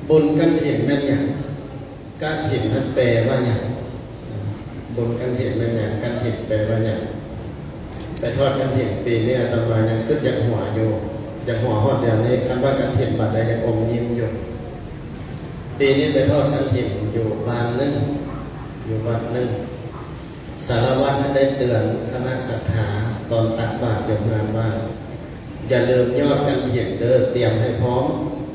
ບຸນກະຖິນແມ່ນຫຍັງ? ກະຖິນນັ້ນແປວ່າຫຍັງ? ບຸນກະຖິນແມ່ນຫຍັງ? ກະຖິນແປວ່າຫຍັງ? ໄປທອດກະຖິນປີນີ້ອາຕະມາຍັງຄິດຢາກຫົວຢູ່ ຢາກຫົວຮອດດຽວນີ້ ຄັນວ່າກະຖິນບາດໃດຍັງອົມຍິ້ມຢູ່. ປີນີ້ໄປທອດກະຖິນຢູ່ບ້ານໜຶ່ງ ຢູ່ວັດໜຶ່ງ ສາລະວັດຫັ້ນໄດ້ເຕືອນຄະນະສັດທາຕອນຕັກບາດຢູ່ເຮືອນວ່າ ຢ່າລືມຍອດກະຖິນເດີ້ ຕຽມໃຫ້ພ້ອມ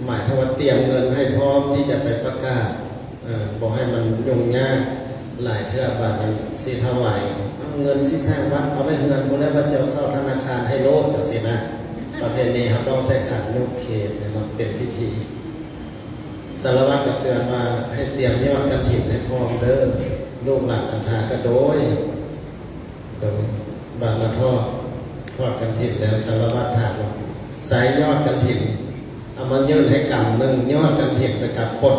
ໝາຍເຖິງວ່າຕຽມເງິນໃຫ້ພ້ອມທີ່ຈະໄປປະກາດ ເອີ ບໍ່ໃຫ້ມັນຫຍຸ້ງຍາກ. ຫຼາຍເທື່ອບາດມັນຊິຖວາຍ ເອົາເງິນຊິສ້າງວັດເອົາໄວ້ເຮືອນພຸ້ນແຫຼະ ວ່າຊິເອົາເຂົ້າທະນາຄານໃຫ້ໂລດ ຈັ່ງຊີ້ນະ. ປະເພນີເຮົາຕ້ອງໃຊ້ຂັນຍົກເຄນໃຫ້ມັນເປັນພິທີ. ສາລະວັດກໍເຕືອນວ່າໃຫ້ຕຽມຍອດກະຖິນໃຫ້ພ້ອມເດີ້ ລູກຫຼານສັດທາກໍໂດຍ ໂດຍ ບາດມາທອດ ທອດກະຖິນແລ້ວ ສາລະວັດຖາມວ່າ ໃສຍອດກະຖິນ? ເອົາມາຍື່ນໃຫ້ກຳໜຶ່ງ ຍອດກະຖິນໄປກັບປົນ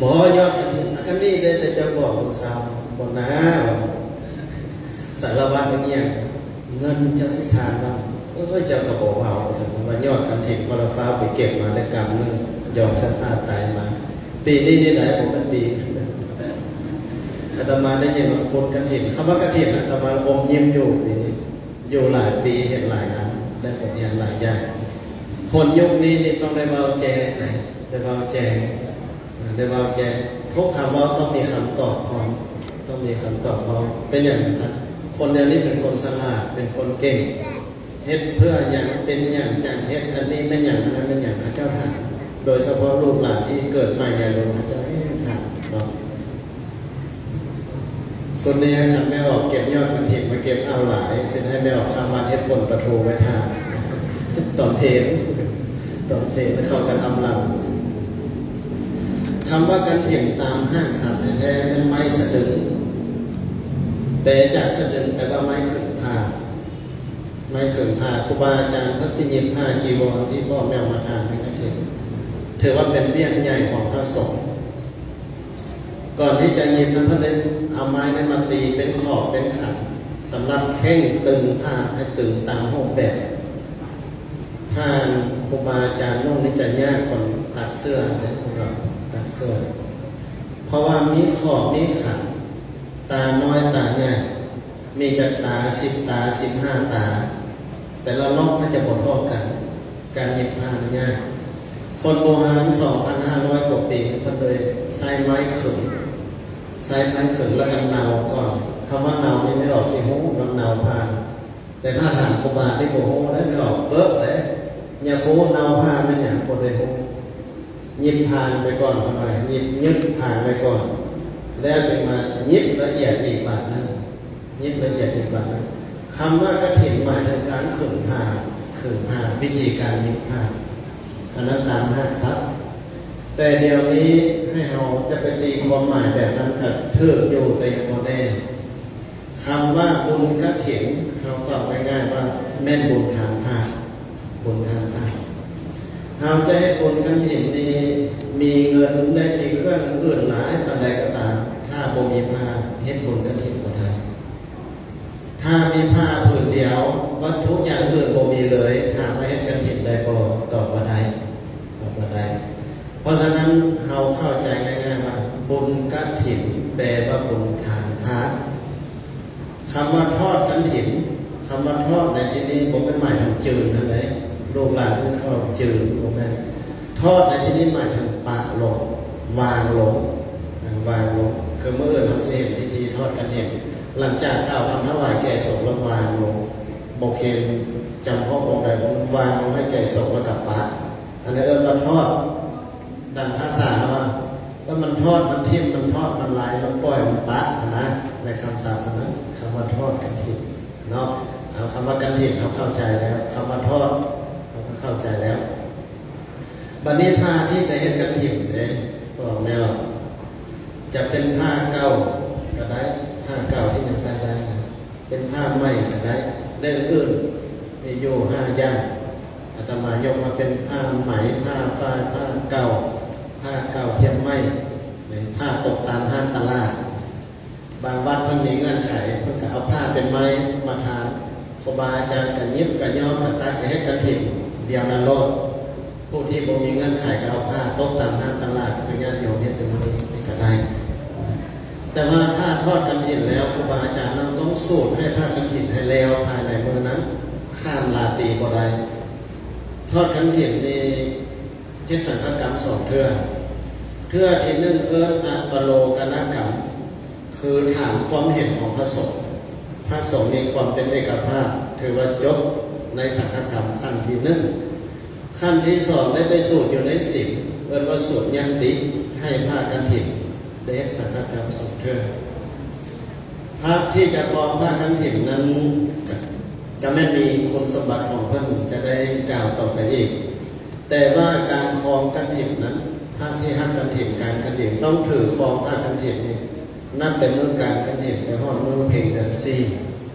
ບໍ່ ຍອດກະຖິນ ອັນນີ້ເດ້ ແຕ່ເຈົ້າບອກມື້ເຊົ້າ ບໍ່ນາ ສາລະວັດໄປຫຍັງ ເງິນເຈົ້າຊິທານບ້າງ ໂອ້ຍ ເຈົ້າກໍບໍ່ເວົ້າ ວ່າຊັ້ນ ວ່າຍອດກະຖິນ ເພາະລະຟ້າວໄປເກັບມາໄດ້ກຳໜຶ່ງ ຍອມສະພາບຕາຍມາ. ປີນີ້ນີ້ໄດ໋ ບໍ່ແມ່ນປີ ອາຕະມາໄດ້ຍິນວ່າບຸນກະຖິນ ຄຳວ່າກະຖິນ ອາຕະມາອົມຍິ້ມຢູ່ປີນີ້ ຢູ່ຫຼາຍປີ ເຮັດຫຼາຍອັນ ໄດ້ບົດຮຽນຫຼາຍຢ່າງ. ຄົນຍຸກນີ້ນີ້ຕ້ອງໄດ້ເວົ້າແຈ້ງນະ ໄດ້ເວົ້າແຈ້ງ ໄດ້ເວົ້າແຈ້ງ ທຸກຄຳເວົ້າຕ້ອງມີຄຳຕອບພ້ອມ ຕ້ອງມີຄຳຕອບພ້ອມ. ເປັນຫຍັງວ່າຊັ້ນ? ຄົນດຽວນີ້ເປັນຄົນສະຫຼາດ ເປັນຄົນເກັ່ງ ເຮັດເພື່ອຫຍັງ ເປັນຫຍັງຈັ່ງເຮັດ ອັນນີ້ແມ່ນຫຍັງ ອັນນັ້ນແມ່ນຫຍັງ ເຂົາເຈົ້າຖາມ. ໂດຍສະເພາະລູກຫຼານທີ່ເກີດໃໝ່ໃຫຍ່ລົງ ເຂົາເຈົ້າແຮ່ງຖາມເນາະ. ຊຸດນີ້ຄັນແມ່ອອກເກັບຍອດກະຖິນມາເກັບເອົາຫຼາຍ ຊິໃຫ້ແມ່ອອກສາມາດເຮັດປົ່ນປາທູໄວ້ຖ້າ ຕອນເພນ ຕອນເພນເຂົ້າກັນອຳລຳ. ຄຳວ່າກະຖິນຕາມຮາກສັບແທ້ໆ ແມ່ນໄມ້ສະດຶງ ແປຈາກສະດຶງແປວ່າໄມ້ຂຶງຜ້າ ໄມ້ຂຶງຜ້າ. ຄູບາອາຈານເພິ່ນຊິຫຍິບຜ້າຈີວອນທີ່ພໍ່ແມ່ເອົາມາຖານໃຫ້ກະຖິນ ຖືວ່າເປັນວຽກໃຫຍ່ຂອງພະສົງ. ກ່ອນທີ່ຈະຫຍິບນັ້ນ ເພິ່ນໄດ້ເອົາໄມ້ນີ້ມາຕີເປັນຂອບເປັນຂັນ ສຳລັບເຄັ່ງຕຶງຜ້າໃຫ້ຕຶງຕາມຮູບແບບ. ທ່ານຄູບາອາຈານນຸ່ງນີ້ຈະຍາກກ່ອນຕັດເສື້ອເດ້ ພວກເຮົາຕັດເສື້ອ ເພາະວ່າມີຂອບມີຂັນ ຕານ້ອຍຕາໃຫຍ່ ມີຈັກຕາ ສິບຕາ ສິບຫ້າຕາ ແຕ່ລະລັອກມັນຈະບໍ່ເທົ່າກັນ ການຫຍິບຜ້ານີ້ຍາກ. ຄົນບູຮານສອງພັນຫ້າຮ້ອຍກວ່າປີ ເພິ່ນໂດຍໃຊ້ໄມ້ຂຶງ ໃຊ້ໄມ້ຂຶງ ແລ້ວກໍເນົາກ່ອນ. ຄຳວ່າເນົານີ້ແມ່ອອກຊິຮູ້ເນາະ ເນົາຜ້າ ແຕ່ຖ້າຖາມຄູບານີ້ບໍ່ຮູ້ເດ້ ແມ່ອອກເປິກເດ້. ຍາຄູເນົາຜ້າແມ່ນຫຍັງ ບໍ່ໄດ້ຮູ້. ຫຍິບຜ່ານໄປກ່ອນ ເພິ່ນວ່າຫຍິບ ຫຍິບຜ່ານໄປກ່ອນ ແລ້ວຈຶ່ງມາຫຍິບລະອຽດອີກບາດໜຶ່ງ ຫຍິບລະອຽດອີກບາດໜຶ່ງ. ຄຳວ່າກະຖິນໝາຍເຖິງການຂຶງຜ້າ ຂຶງຜ້າ ວິທີການຫຍິບຜ້າ ອັນນັ້ນຕາມຮາກສັບ. ແຕ່ດຽວນີ້ໃຫ້ເຮົາຈະໄປຕີຄວາມໝາຍແບບນັ້ນກໍຖືກຢູ່ ແຕ່ຍັງບໍ່ແນ່. ຄຳວ່າບຸນກະຖິນ ເຮົາຕອບງ່າຍໆວ່າແມ່ນບຸນທານພະ ບຸນທານພະ. ເຮົາຈະເຮັດບຸນກະຖິນນີ້ ມີເງິນ ແລະ ມີເຄື່ອງອື່ນຫຼາຍປານໃດກໍຕາມ ຖ້າບໍ່ມີຜ້າ ເຮັດບຸນກະຖິນບໍ່ໄດ້. ຖ້າມີຜ້າຜືນດຽວ ວັດຖຸຢ່າງອື່ນບໍ່ມີເລີຍ ຖາມວ່າເຮັດກະຖິນໄດ້ບໍ່? ຕອບວ່າໄດ້ ຕອບວ່າໄດ້. ເພາະສະນັ້ນ ເຮົາເຂົ້າໃຈງ່າຍໆວ່າ ບຸນກະຖິນແປວ່າບຸນທານພະ. ຄຳວ່າທອດກະຖິນ ຄຳວ່າທອດໃນທີ່ນີ້ບໍ່ແມ່ນໝາຍເຖິງຈືນນັ້ນເດ້ ລູກຫຼານເອີ້ນເຂົ້າຈືນ ບໍ່ແມ່ນ. ທອດໃນທີ່ນີ້ໝາຍເຖິງປະລົງ ວາງລົງ ວາງລົງ. ຄືມື້ອື່ນເຮົາຊິເຫັນພິທີທອດກະຖິນ ຫຼັງຈາກກ່າວຄຳຖວາຍແກ່ສົງແລ້ວວາງລົງ ບໍ່ເຄນຈຳພອກອົງໃດ ວາງລົງໃຫ້ແກ່ສົງແລ້ວກໍປະ ອັນນັ້ນເອີ້ນວ່າທອດ. ດັ່ງພາສາເຮົາວ່າ ແລ້ວມັນທອດ ມັນຖິ້ມ ມັນທອດ ມັນໄລ່ ມັນປ່ອຍ ມັນປະຫັ້ນນະ ໃນຄຳສັບຫັ້ນນະ ຄຳວ່າທອດກະຖິນເນາະ. ເອົາ ຄຳວ່າກະຖິນເຮົາເຂົ້າໃຈແລ້ວ ຄຳວ່າທອດເຮົາກໍເຂົ້າໃຈແລ້ວ. ບັດນີ້ຜ້າທີ່ຈະເຮັດກະຖິນເດ້ ພວກແມ່ອອກ ຈະເປັນຜ້າເກົ່າກໍໄດ້ ຜ້າເກົ່າທີ່ຍັງໃຊ້ໄດ້ນະ ເປັນຜ້າໃໝ່ກໍໄດ້ ແລະ ອື່ນໆ ມີຢູ່ຫ້າຢ່າງ. ອາດຕະມາຍົກມາເປັນຜ້າໄໝ ຜ້າຝ້າຍ ຜ້າເກົ່າ ຜ້າເກົ່າທຽມໃໝ່ ແລະ ຜ້າຕົກຕາມຮ້ານຕະຫຼາດ. ບາງວັດເພິ່ນມີເງື່ອນໄຂ ເພິ່ນກໍເອົາຜ້າເປັນໄມ້ມາທານ ຄູບາອາຈານກໍຫຍິບ ກໍຍ້ອມ ກໍຕັດ ກໍເຮັດກະຖິນດຽວນັ້ນໂລດ. ຜູ້ທີ່ບໍ່ມີເງື່ອນໄຂກໍເອົາຜ້າຕົກຕາມຮ້ານຕະຫຼາດ ຄືຍາດໂຍມເຮັດຢູ່ມື້ນີ້ນີ້ກໍໄດ້. ແຕ່ວ່າຖ້າທອດກະຖິນແລ້ວ ຄູບາອາຈານນຳຕ້ອງສູດໃຫ້ຜ້າກະຖິນໃຫ້ແລ້ວພາຍໃນມື້ນັ້ນ, ຂ້າມລາຕີບໍ່ໄດ້. ທອດກະຖິນນີ້ເຮັດສັງຄະກຳສອງເທື່ອ. ເທື່ອທີໜຶ່ງເອີ້ນອະປະໂລກະນະກຳ, ຄືຖາມຄວາມເຫັນຂອງພະສົງ. ພະສົງມີຄວາມເປັນເອກະພາບ, ຖືວ່າຈົບໃນສັງຄະກຳຂັ້ນທີໜຶ່ງ. ຂັ້ນທີສອງໄດ້ໄປສູດຢູ່ໃນສິນ, ເອີ້ນວ່າສູດຍັນຕິ, ໃຫ້ຜ້າກະຖິນໄດ້ເຮັດສັງຄະກຳສອງເທື່ອ. ພະທີ່ຈະຄອງຜ້າກະຖິນນັ້ນ ຈະແມ່ນມີຄຸນສົມບັດຂອງເພິ່ນ ຈະໄດ້ກ່າວຕໍ່ໄປອີກ. ແຕ່ວ່າການຄອງກະຖິນນັ້ນ, ພະທີ່ຮັບກະຖິນ ການກະຖິນ ຕ້ອງຖືຄອງຜ້າກະຖິນນີ້ ນັບແຕ່ມື້ການກະຖິນໄປຮອດມື້ເພັງເດືອນສີ່.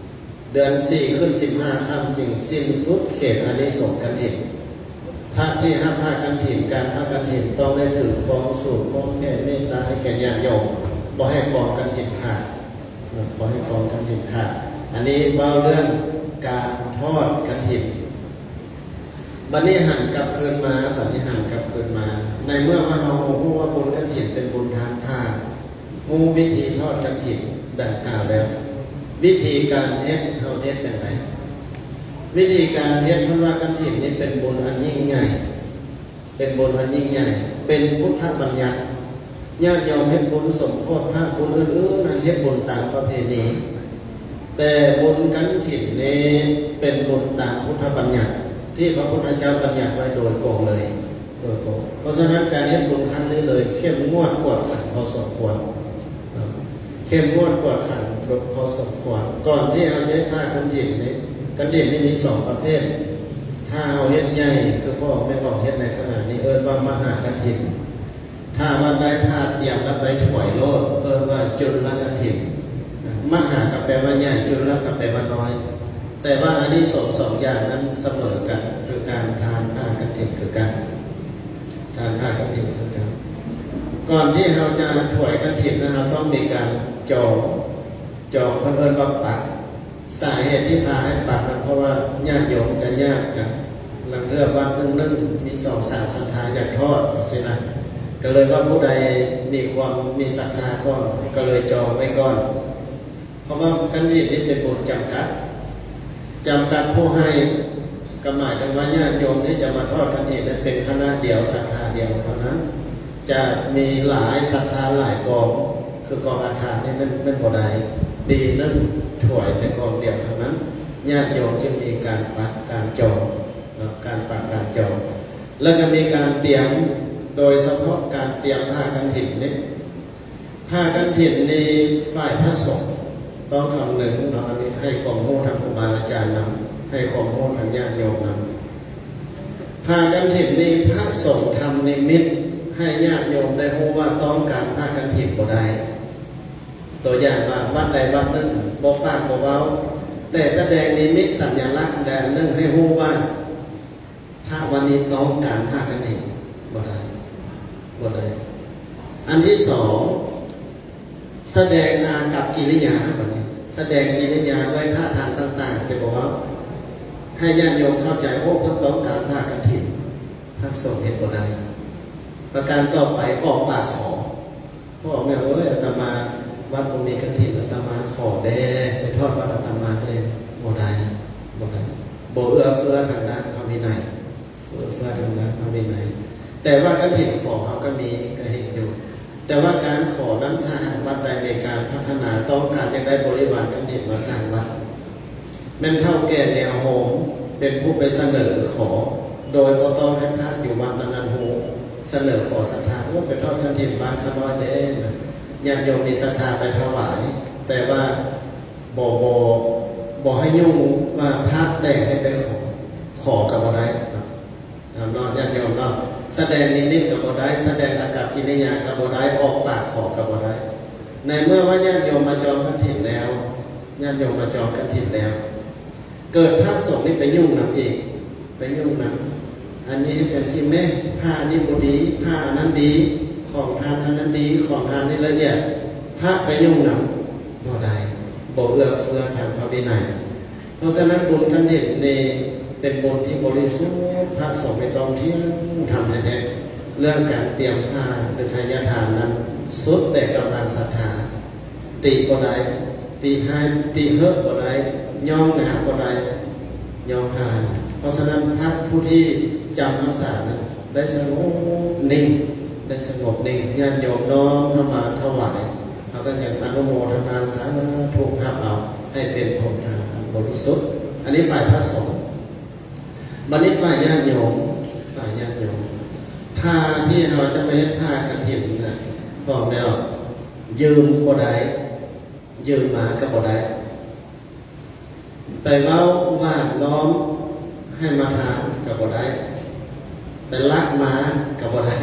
ເດືອນສີ່ຂຶ້ນສິບຫ້າຄ່ຳ ຈຶ່ງສິ້ນສຸດເຂດອານິສົງກະຖິນ. ພະທີ່ຮັບຜ້າກະຖິນ, ການທອດກະຖິນ ຕ້ອງໄດ້ຖືຄອງສູດມົນ ແຜ່ເມດຕາໃຫ້ແກ່ຍາດໂຍມ, ບໍ່ໃຫ້ຄອງກະຖິນຂາດເນາະ, ບໍ່ໃຫ້ຄອງກະຖິນຂາດ. ອັນນີ້ເວົ້າເລື່ອງການທອດກະຖິນ. ບັດນີ້ຫັນກັບຄືນມາ, ບັດນີ້ຫັນກັບຄືນມາ, ໃນເມື່ອວ່າເຮົາຮູ້ວ່າບຸນກະຖິນເປັນບຸນທານຜ້າ, ຮູ້ວິທີທອດກະຖິນດັ່ງກ່າວແລ້ວ, ວິທີການເຮັດເຮົາເຮັດຈັ່ງໃດ? ວິທີການເຮັດ, ເພິ່ນວ່າກະຖິນນີ້ເປັນບຸນອັນຍິ່ງໃຫຍ່, ເປັນບຸນອັນຍິ່ງໃຫຍ່, ເປັນພຸດທະບັນຍັດ. ຍາດໂຍມເຮັດບຸນສົມໂພດພະ, ບຸນອື່ນໆນັ້ນເຮັດບຸນຕາມປະເພນີ, ແຕ່ບຸນກະຖິນນີ້ເປັນບຸນຕາມພຸດທະບັນຍັດ ທີ່ພະພຸດທະເຈົ້າບັນຍັດໄວ້ໂດຍກົງເລີຍ. ໂດຍກົງ. ເພາະສະນັ້ນ ການເຮັດບຸນຄັ້ງນີ້ເລີຍເຂັ້ມງວດກວດຂັນພໍສົມຄວນເນາະ, ເຂັ້ມງວດກວດຂັນພໍສົມຄວນ. ກ່ອນທີ່ເຮົາຈະເຮັດຜ້າກະຖິນນີ້, ກະຖິນນີ້ມີສອງປະເພດ. ຖ້າເຮົາເຮັດໃຫຍ່ ຄືພໍ່ແມ່ອອກເຮັດໃນຂະນະນີ້ ເອີ້ນວ່າມະຫາກະຖິນ. ຖ້າວັດໃດພາດຕຽມແລ້ວໄປຖວາຍໂລດ ເອີ້ນວ່າຈຸນລະກະຖິນ. ມະຫາກໍແປວ່າໃຫຍ່, ຈຸນລະກໍແປວ່ານ້ອຍ. ແຕ່ວ່າອານິສົງສອງຢ່າງນັ້ນສະເໝີກັນ, ຄືການທານຜ້າກະຖິນຄືກັນ, ທານຜ້າກະຖິນຄືກັນ. ກ່ອນທີ່ເຮົາຈະຖວາຍກະຖິນນະ, ເຮົາຕ້ອງມີການຈອງ, ຈອງເພິ່ນເອີ້ນວ່າປັກ. ສາເຫດທີ່ພາໃຫ້ປັກນັ້ນ ເພາະວ່າຍາດໂຍມຈະຍາດກັນ, ລາງເທື່ອວັດໜຶ່ງໆ ມີສອງສາມສັດທາຢາກທອດຈັ່ງຊີ້ນະ, ກໍເລີຍວ່າຜູ້ໃດມີຄວາມມີສັດທາກ່ອນ ກໍເລີຍຈອງໄວ້ກ່ອນ. ເພາະວ່າກະຖິນນີ້ເປັນບຸນຈຳກັດ, ຈຳກັດຜູ້ໃຫ້, ກໍໝາຍເຖິງວ່າຍາດໂຍມທີ່ຈະມາທອດກະຖິນນັ້ນເປັນຄະນະດຽວ, ສັດທາດຽວເທົ່ານັ້ນ. ຈະມີຫຼາຍສັດທາຫຼາຍກອງ, ຄືກອງອາທານນີ້ແມ່ນ, ແມ່ນບໍ່ໄດ້. ປີໜຶ່ງຖວາຍແຕ່ກອງດຽວເທົ່ານັ້ນ, ຍາດໂຍມຈຶ່ງມີການປັກການຈອງເນາະ, ການປັກການຈອງ. ແລ້ວກໍມີການຕຽມ, ໂດຍສະເພາະການຕຽມຜ້າກະຖິນນີ້, ຜ້າກະຖິນນີ້ຝ່າຍພະສົງຕ້ອງຄຳນຶງເນາະ, ອັນນີ້ໃຫ້ຄວາມຮູ້ທາງຄູບາອາຈານນຳ, ໃຫ້ຄວາມຮູ້ທາງຍາດໂຍມນຳ. ຜ້າກະຖິນນີ້ພະສົງທຳນິມິດໃຫ້ຍາດໂຍມໄດ້ຮູ້ວ່າຕ້ອງການຜ້າກະຖິນບໍ່ໄດ້. ຕົວຢ່າງວ່າວັດໃດວັດໜຶ່ງບໍ່ປາກບໍ່ເວົ້າ, ແຕ່ສະແດງນິມິດສັນຍະລັກໃດອັນໜຶ່ງໃຫ້ຮູ້ວ່າ ພະວັດນີ້ຕ້ອງການຜ້າກະຖິນ, ບໍ່ໄດ້, ບໍ່ໄດ້. ອັນທີສອງ, ສະແດງອາກັບກິລິຍາ, ບັດນີ້ສະແດງກິລິຍາດ້ວຍທ່າທາງຕ່າງໆ ແຕ່ບໍ່ເວົ້າ, ໃຫ້ຍາດໂຍມເຂົ້າໃຈ, ໂອ້ ເພິ່ນຕ້ອງການຜ້າກະຖິນ, ພະສົງເຮັດບໍ່ໄດ້. ປະການຕໍ່ໄປ, ອອກປາກຂໍ. ພໍ່ແມ່ເອີຍ, ອາດຕະມາວັດບໍ່ມີກະຖິນ, ອາດຕະມາຂໍແດ່, ໄປທອດວັດອາດຕະມາແດ່. ບໍ່ໄດ້, ບໍ່ໄດ້, ບໍ່ເອື້ອເຟື້ອທາງດ້ານພະວິໄນ, ບໍ່ເອື້ອເຟື້ອທາງດ້ານພະວິໄນ. ແຕ່ວ່າກະຖິນຂອງເຮົາກໍມີ, ກໍເຫັນຢູ່. ແຕ່ວ່າການຂໍນັ້ນ, ຖ້າຫາກວັດໃດມີການພັດທະນາ, ຕ້ອງການຢາກໄດ້ບໍລິວານກະຖິນມາສ້າງວັດ, ແມ່ນເຖົ້າແກ່ແນວໂຮມເປັນຜູ້ໄປສະເໜີຂໍ, ໂດຍບໍ່ຕ້ອງໃຫ້ພະຢູ່ວັດນັ້ນໆຮູ້, ສະເໜີຂໍສັດທາ, ໂອ້ ໄປທອດກະຖິນບ້ານຂ້ານ້ອຍແດ່ນະ, ຍາດໂຍມມີສັດທາໄປຖວາຍ, ແຕ່ວ່າບໍ່, ບໍ່, ບໍ່ໃຫ້ຫຍຸ້ງວ່າພະແຕ່ງໃຫ້ໄປຂໍ, ຂໍກໍບໍ່ໄດ້ເນາະ. ເນາະ ຍາດໂຍມເນາະ, ສະແດງນິມິດກໍບໍ່ໄດ້, ສະແດງອາກັບກິລິຍາກໍບໍ່ໄດ້, ອອກປາກຂໍກໍບໍ່ໄດ້. ໃນເມື່ອວ່າຍາດໂຍມມາຈອງກະຖິນແລ້ວ, ຍາດໂຍມມາຈອງກະຖິນແລ້ວ, ເກີດພະສົງນີ້ໄປຫຍຸ້ງນຳອີກ, ໄປຫຍຸ້ງນຳ, ອັນນີ້ເຮັດຈັ່ງຊີ້ແມ້, ພະອັນນີ້ບໍ່ດີ, ພະອັນນັ້ນດີ, ຂອງທ່ານອັນນັ້ນດີ, ຂອງທ່ານນີ້ລະອຽດ, ພະໄປຫຍຸ້ງນຳ, ບໍ່ໄດ້, ບໍ່ເອື້ອເຟື້ອທາງພະວິໄນ. ເພາະສະນັ້ນ ບຸນກະຖິນນີ້ ເປັນບຸນທີ່ບໍລິສຸດ, ພະສົງນີ້ຕ້ອງທ່ຽງທຳແທ້ໆ. ເລື່ອງການຕຽມຜ້າ ຫຼື ໄທຍະທານນັ້ນ ສຸດແຕ່ກຳລັງສັດທາ, ຕິບໍ່ໄດ້, ຕິຮ້າຍ ຕິເຫີກບໍ່ໄດ້, ຍ້ອງໜາບໍ່ໄດ້, ຍ້ອງຜ້າ. ເພາະສະນັ້ນ ພະຜູ້ທີ່ຈຳພັນສານັ້ນ ໄດ້ສະຫງົບນິ່ງ, ໄດ້ສະຫງົບນິ່ງ. ຍາດໂຍມນ້ອມເຂົ້າມາຖວາຍ, ເຮົາກໍຍັງອະນຸໂມທະນາສາທຸຮັບເອົາ ໃຫ້ເປັນຜົນທານອັນບໍລິສຸດ. ອັນນີ້ຝ່າຍພະສົງ. ບັດນີ້ຝ່າຍຍາດໂຍມ, ຝ່າຍຍາດໂຍມ, ຜ້າທີ່ເຮົາຈະມາເຮັດຜ້າກະຖິນນະ ພ້ອມແລ້ວ, ຢືມບໍ່ໄດ້, ຢືມມາກໍບໍ່ໄດ້. ໄປເວົ້າຫວານລ້ອມໃຫ້ມາທານກໍບໍ່ໄດ້, ໄປລັກມາກໍບໍ່ໄດ້,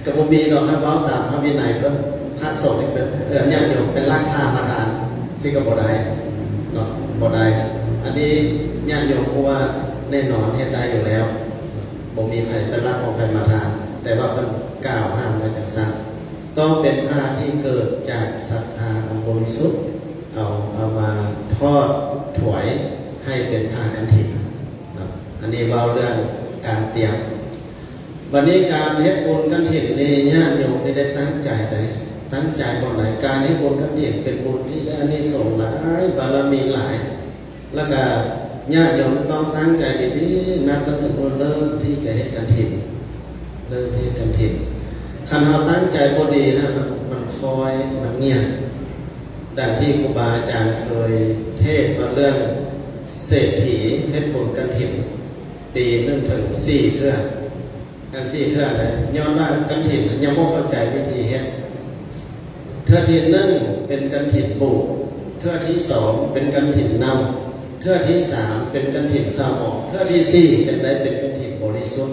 ກໍບໍ່ມີດອກ. ຄັນເວົ້າຕາມພະວິໄນເພິ່ນ, ພະສົງນີ້ເປັນ ເອີ ຍາດໂຍມໄປລັກຜ້າມາທານ ຊິກໍບໍ່ໄດ້ເນາະ, ບໍ່ໄດ້. ອັນນີ້ຍາດໂຍມຜູ້ວ່າແນ່ນອນເຮັດໄດ້ຢູ່ແລ້ວ, ບໍ່ມີໃຜໄປລັກຂອງໃຜມາທານ, ແຕ່ວ່າເພິ່ນກ່າວຫ້າມໄວ້ຈັ່ງຊັ້ນ. ຕ້ອງເປັນຜ້າທີ່ເກີດຈາກສັດທາອັນບໍລິສຸດ, ເອົາ ເອົາມາທອດຖວາຍໃຫ້ເປັນຜ້າກະຖິນເນາະ. ອັນນີ້ເວົ້າເລື່ອງການຕຽມ. ບັດນີ້ການເຮັດບຸນກະຖິນນີ້ ຍາດໂຍມນີ້ໄດ້ຕັ້ງໃຈໃດ, ຕັ້ງໃຈບ່ອນໃດ. ການເຮັດບຸນກະຖິນເປັນບຸນທີ່ໄດ້ອານິສົງຫຼາຍ, ບາລະມີຫຼາຍ. ແລ້ວກະຍາດໂຍມຕ້ອງຕັ້ງໃຈດີໆ, ນັບຕັ້ງແຕ່ມື້ເລີ່ມທີ່ຈະເຮັດກະຖິນ, ເລີ່ມເຮັດກະຖິນ. ຄັນເຮົາຕັ້ງໃຈບໍ່ດີຫັ້ນ ມັນ ມັນຄ່ອຍ ມັນງຽບ. ດັ່ງທີ່ຄູບາອາຈານເຄີຍເທດມາເລື່ອງເສດຖີເຮັດບຸນກະຖິນ ປີໜຶ່ງເຖິງສີ່ເທື່ອ. ອັນສີ່ເທື່ອນະ ຍ້ອນວ່າກະຖິນຍັງບໍ່ເຂົ້າໃຈວິທີເຮັດ. ເທື່ອທີໜຶ່ງເປັນກະຖິນບູດ, ເທື່ອທີສອງເປັນກະຖິນເນົ່າ, ເທື່ອທີສາມເປັນກະຖິນເສົ້າໝອກ, ເທື່ອທີສີ່ຈຶ່ງໄດ້ເປັນກະຖິນບໍລິສຸດ,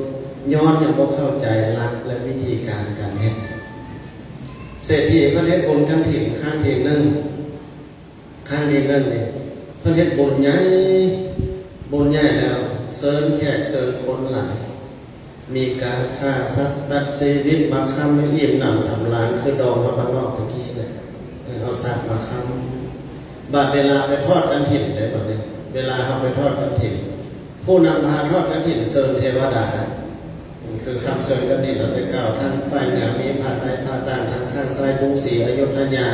ຍ້ອນຍັງບໍ່ເຂົ້າໃຈຫຼັກ ແລະ ວິທີການການເຮັດ. ເສດຖີເພິ່ນເຮັດບຸນກະຖິນຄັ້ງທີໜຶ່ງ, ຄັ້ງທີໜຶ່ງນີ້ ເພິ່ນເຮັດບຸນໃຫຍ່, ບຸນໃຫຍ່ແລ້ວເຊີນແຂກເຊີນຄົນຫຼາຍ, ມີການຂ້າສັດຕັດຊີວິດມາຄ້ຳໃຫ້ອີ່ມໜຳສຳລານ ຄືດອງເຮົາບ້ານນອກຕະກີ້ແຫຼະ, ເອີ ເອົາສັດມາຄ້ຳ. ບາດເວລາໄປທອດກະຖິນເດ້ ບາດນີ້ເວລາເຮົາໄປທອດກະຖິນ ຜູ້ນຳພາທອດກະຖິນເຊີນເທວະດາ, ຄືຄຳເຊີນກະຖິນເຮົາແຕ່ເກົ່າ, ທາງຝ່າຍເໜືອມີພະໃນພະຕ່າງ, ທາງຂ້າງຊ້າຍກຸງສຣີອະຍຸດທະຍາ,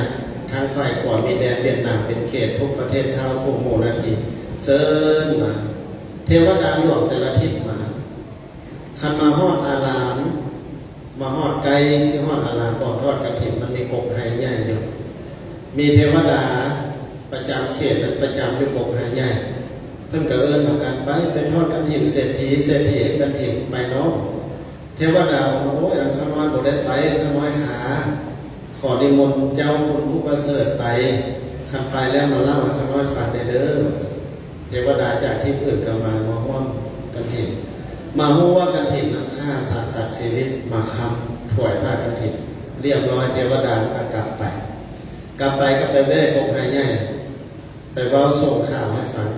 ທາງຝ່າຍຂວາມີແດນຫວຽດນາມເປັນເຂດ, ທຸກປະເທດທ້າວຝູງໝູ່ນາທີເຊີນມາ, ເທວະດາຫຼວງແຕ່ລະທິດມາ. ຄັນມາຮອດອາລາມ, ມາຮອດໃກ້ຊິຮອດອາລາມບ່ອນທອດກະຖິນ, ມັນມີກົກໄຮໃຫຍ່ຢູ່, ມີເທວະດາປະຈຳເຂດນັ້ນປະຈຳຢູ່ກົກໄຮໃຫຍ່. ເພິ່ນກໍເອີ້ນເອົາກັນໄປ, ໄປທອດກະຖິນເສດຖີ, ເສດຖີເຮັດກະຖິນໄປເນາະ. ເທວະດາບອກວ່າ ໂອ້ຍ ອັນຂ້ານ້ອຍບໍ່ໄດ້ໄປ, ຂ້ານ້ອຍຄາ. ຂໍນິມົນເຈົ້າຄຸນຜູ້ປະເສີດໄປ, ຄັນໄປແລ້ວມາເລົ່າໃຫ້ຂ້ານ້ອຍຟັງແດ່ເດີ. ເທວະດາຈາກທີ່ອື່ນກໍມາ, ມາຮ່ວມກະຖິນ, ມາຮູ້ວ່າກະຖິນນັ້ນຂ້າສັດຕັດຊີວິດມາຄ້ຳຖວາຍຜ້າກະຖິນ. ລຽບຮ້ອຍ ເທວະດາກໍກັບໄປ, ກັບໄປກໍໄປແວ່ກົກໄຮໃຫຍ່, ໄປເວົ້າສົ່ງຂ່າວໃຫ້ຟັງ.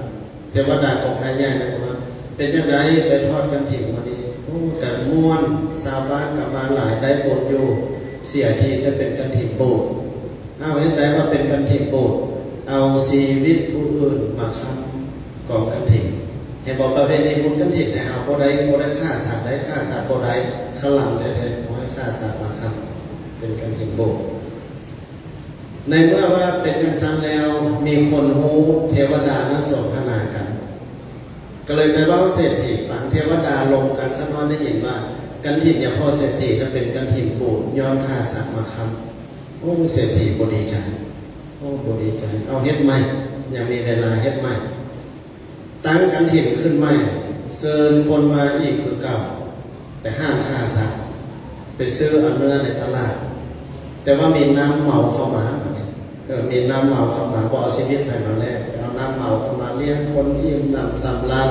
ເທວະດາກົກໄຮໃຫຍ່ນັ້ນກໍວ່າ ເປັນຈັ່ງໃດໄປທອດກະຖິນມື້ນີ້? ໂອ້ ກະມ່ວນ, ຊາວບ້ານກໍມາຫຼາຍ, ໄດ້ບຸນຢູ່, ເສຍທີແຕ່ເປັນກະຖິນບູດ. ອ້າວ ເຮັດໃດວ່າເປັນກະຖິນບູດ? ເອົາຊີວິດຜູ້ອື່ນມາຄ້ຳກອງກະຖິນ. ເຫັນບໍ່ ປະເພນີບຸນກະຖິນໃນເຮົາບໍ່ໄດ້, ບໍ່ໄດ້ຂ້າສັດໄດ໋, ຂ້າສັດບໍ່ໄດ້, ຄະລຳແທ້ໆ ບໍ່ໃຫ້ຂ້າສັດມາຄ້ຳ, ເປັນກະຖິນບູດ. ໃນເມື່ອວ່າເປັນຈັ່ງຊັ້ນແລ້ວ ມີຄົນຮູ້, ເທວະດານັ້ນສົນທະນາກັນ, ກໍເລີຍໄປເວົ້າເສດຖີຟັງ. ເທວະດາລົມກັນ, ຂ້ານ້ອຍໄດ້ຍິນວ່າກະຖິນຍາພໍ່ເສດຖີນັ້ນເປັນກະຖິນບູດ ຍ້ອນຂ້າສັດມາຄ້ຳ. ໂອ້ ເສດຖີບໍ່ດີໃຈ, ໂອ້ ບໍ່ດີໃຈ, ເອົາເຮັດໃໝ່, ຍັງມີເວລາເຮັດໃໝ່. ຕັ້ງກະຖິນຂຶ້ນໃໝ່, ເຊີນຄົນມາອີກຄືເກົ່າ, ແຕ່ຫ້າມຂ້າສັດ, ໄປຊື້ເອົາເນື້ອໃນຕະຫຼາດ. ແຕ່ວ່າມີນ້ຳເມົາເຂົ້າມາ, ເອີ ມີນ້ຳເມົາເຂົ້າມາ, ບໍ່ເອົາຊີວິດໃຜມາແລກ, ເອົານ້ຳເມົາເຂົ້າມາລ້ຽງຄົນອີ່ມໜຳສຳລານ,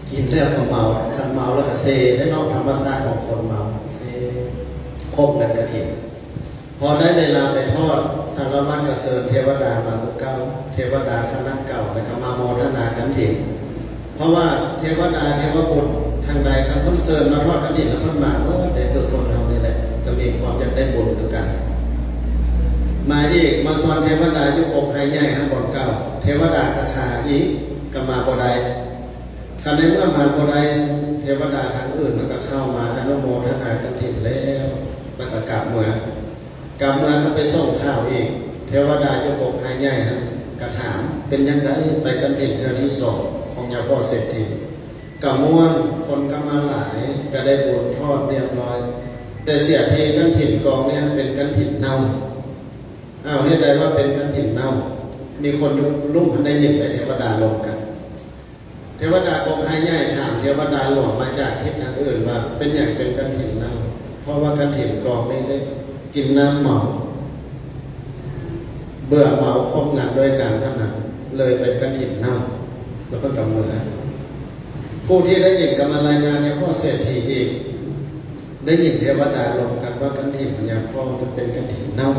ກິນແລ້ວກໍເມົາ, ຄັນເມົາແລ້ວກໍເຊເດ້ເນາະ, ທຳມະຊາດຂອງຄົນເມົາ, ເຊ ຄົບເງິນກະຖິນ. ພໍໄດ້ເວລາໄປທອດ, ສາລະວັດກໍເຊີນເທວະດາມາຄືເກົ່າ, ເທວະດາຄະນະເກົ່າ ແລ້ວກໍມາໂມທະນາກະຖິນ. ເພາະວ່າເທວະດາເທວະບຸດທາງໃດ ຄັນເພິ່ນເຊີນມາທອດກະຖິນແລ້ວ ເພິ່ນມາເບິດເດ້, ຄືຄົນເຮົານີ້ແຫຼະ ກໍມີຄວາມຢາກໄດ້ບຸນຄືກັນ. ມາອີກ, ມາຊວນເທວະດາຢູ່ກົກໄຮໃຫຍ່ຫັ້ນບ່ອນເກົ່າ, ເທວະດາກໍຄາອີກ, ກໍມາບໍ່ໄດ້. ຄັນໃນເມື່ອມາບໍ່ໄດ້ ເທວະດາທາງອື່ນມັນກໍເຂົ້າມາອະນຸໂມທະນາກັນຖິນແລ້ວ ແລ້ວກໍກັບເມືອ ກັບເມືອກໍໄປສົ່ງຂ່າວອີກ ເທວະດາຢູ່ກົກໄຮໃຫຍ່ຫັ້ນກໍຖາມ ເປັນຈັ່ງໃດ ໄປກັນຖິນເທື່ອທີສອງຂອງຍາພໍ່ເສດຖີ ກໍມ່ວນ ຄົນກໍມາຫຼາຍ ກໍໄດ້ບຸນທອດຮຽບຮ້ອຍ ແຕ່ເສດຖີກັນຖິນກອງນີ້ເປັນກັນຖິນເນົ່າ. ອ້າວ ເຮັດໃດວ່າເປັນກັນຖິນເນົ່າ? ມີຄົນຢູ່ລຸ່ມຫັ້ນໄດ້ຍິນໄປ ເທວະດາລົມກັນ ເທວະດາກົກໄຮໃຫຍ່ຖາມເທວະດາຫຼວງມາຈາກທິດທາງອື່ນວ່າ ເປັນຫຍັງເປັນກັນຖິນເນົ່າ? ເພາະວ່າກັນຖິນກອງນີ້ໄດ້ກິນນ້ຳເມົາ ເບື່ອເມົາຄົບງັນດ້ວຍການພະນັນ ເລີຍເປັນກັນຖິນເນົ່າ ແລ້ວເພິ່ນກໍເມືອ. ຜູ້ທີ່ໄດ້ຍິນກໍມາລາຍງານໃຫ້ພໍ່ເສດຖີອີກ ໄດ້ຍິນເທວະດາລົມກັນວ່າກັນຖິນຍາພໍ່ນັ້ນເປັນກັນຖິນເນົ່າ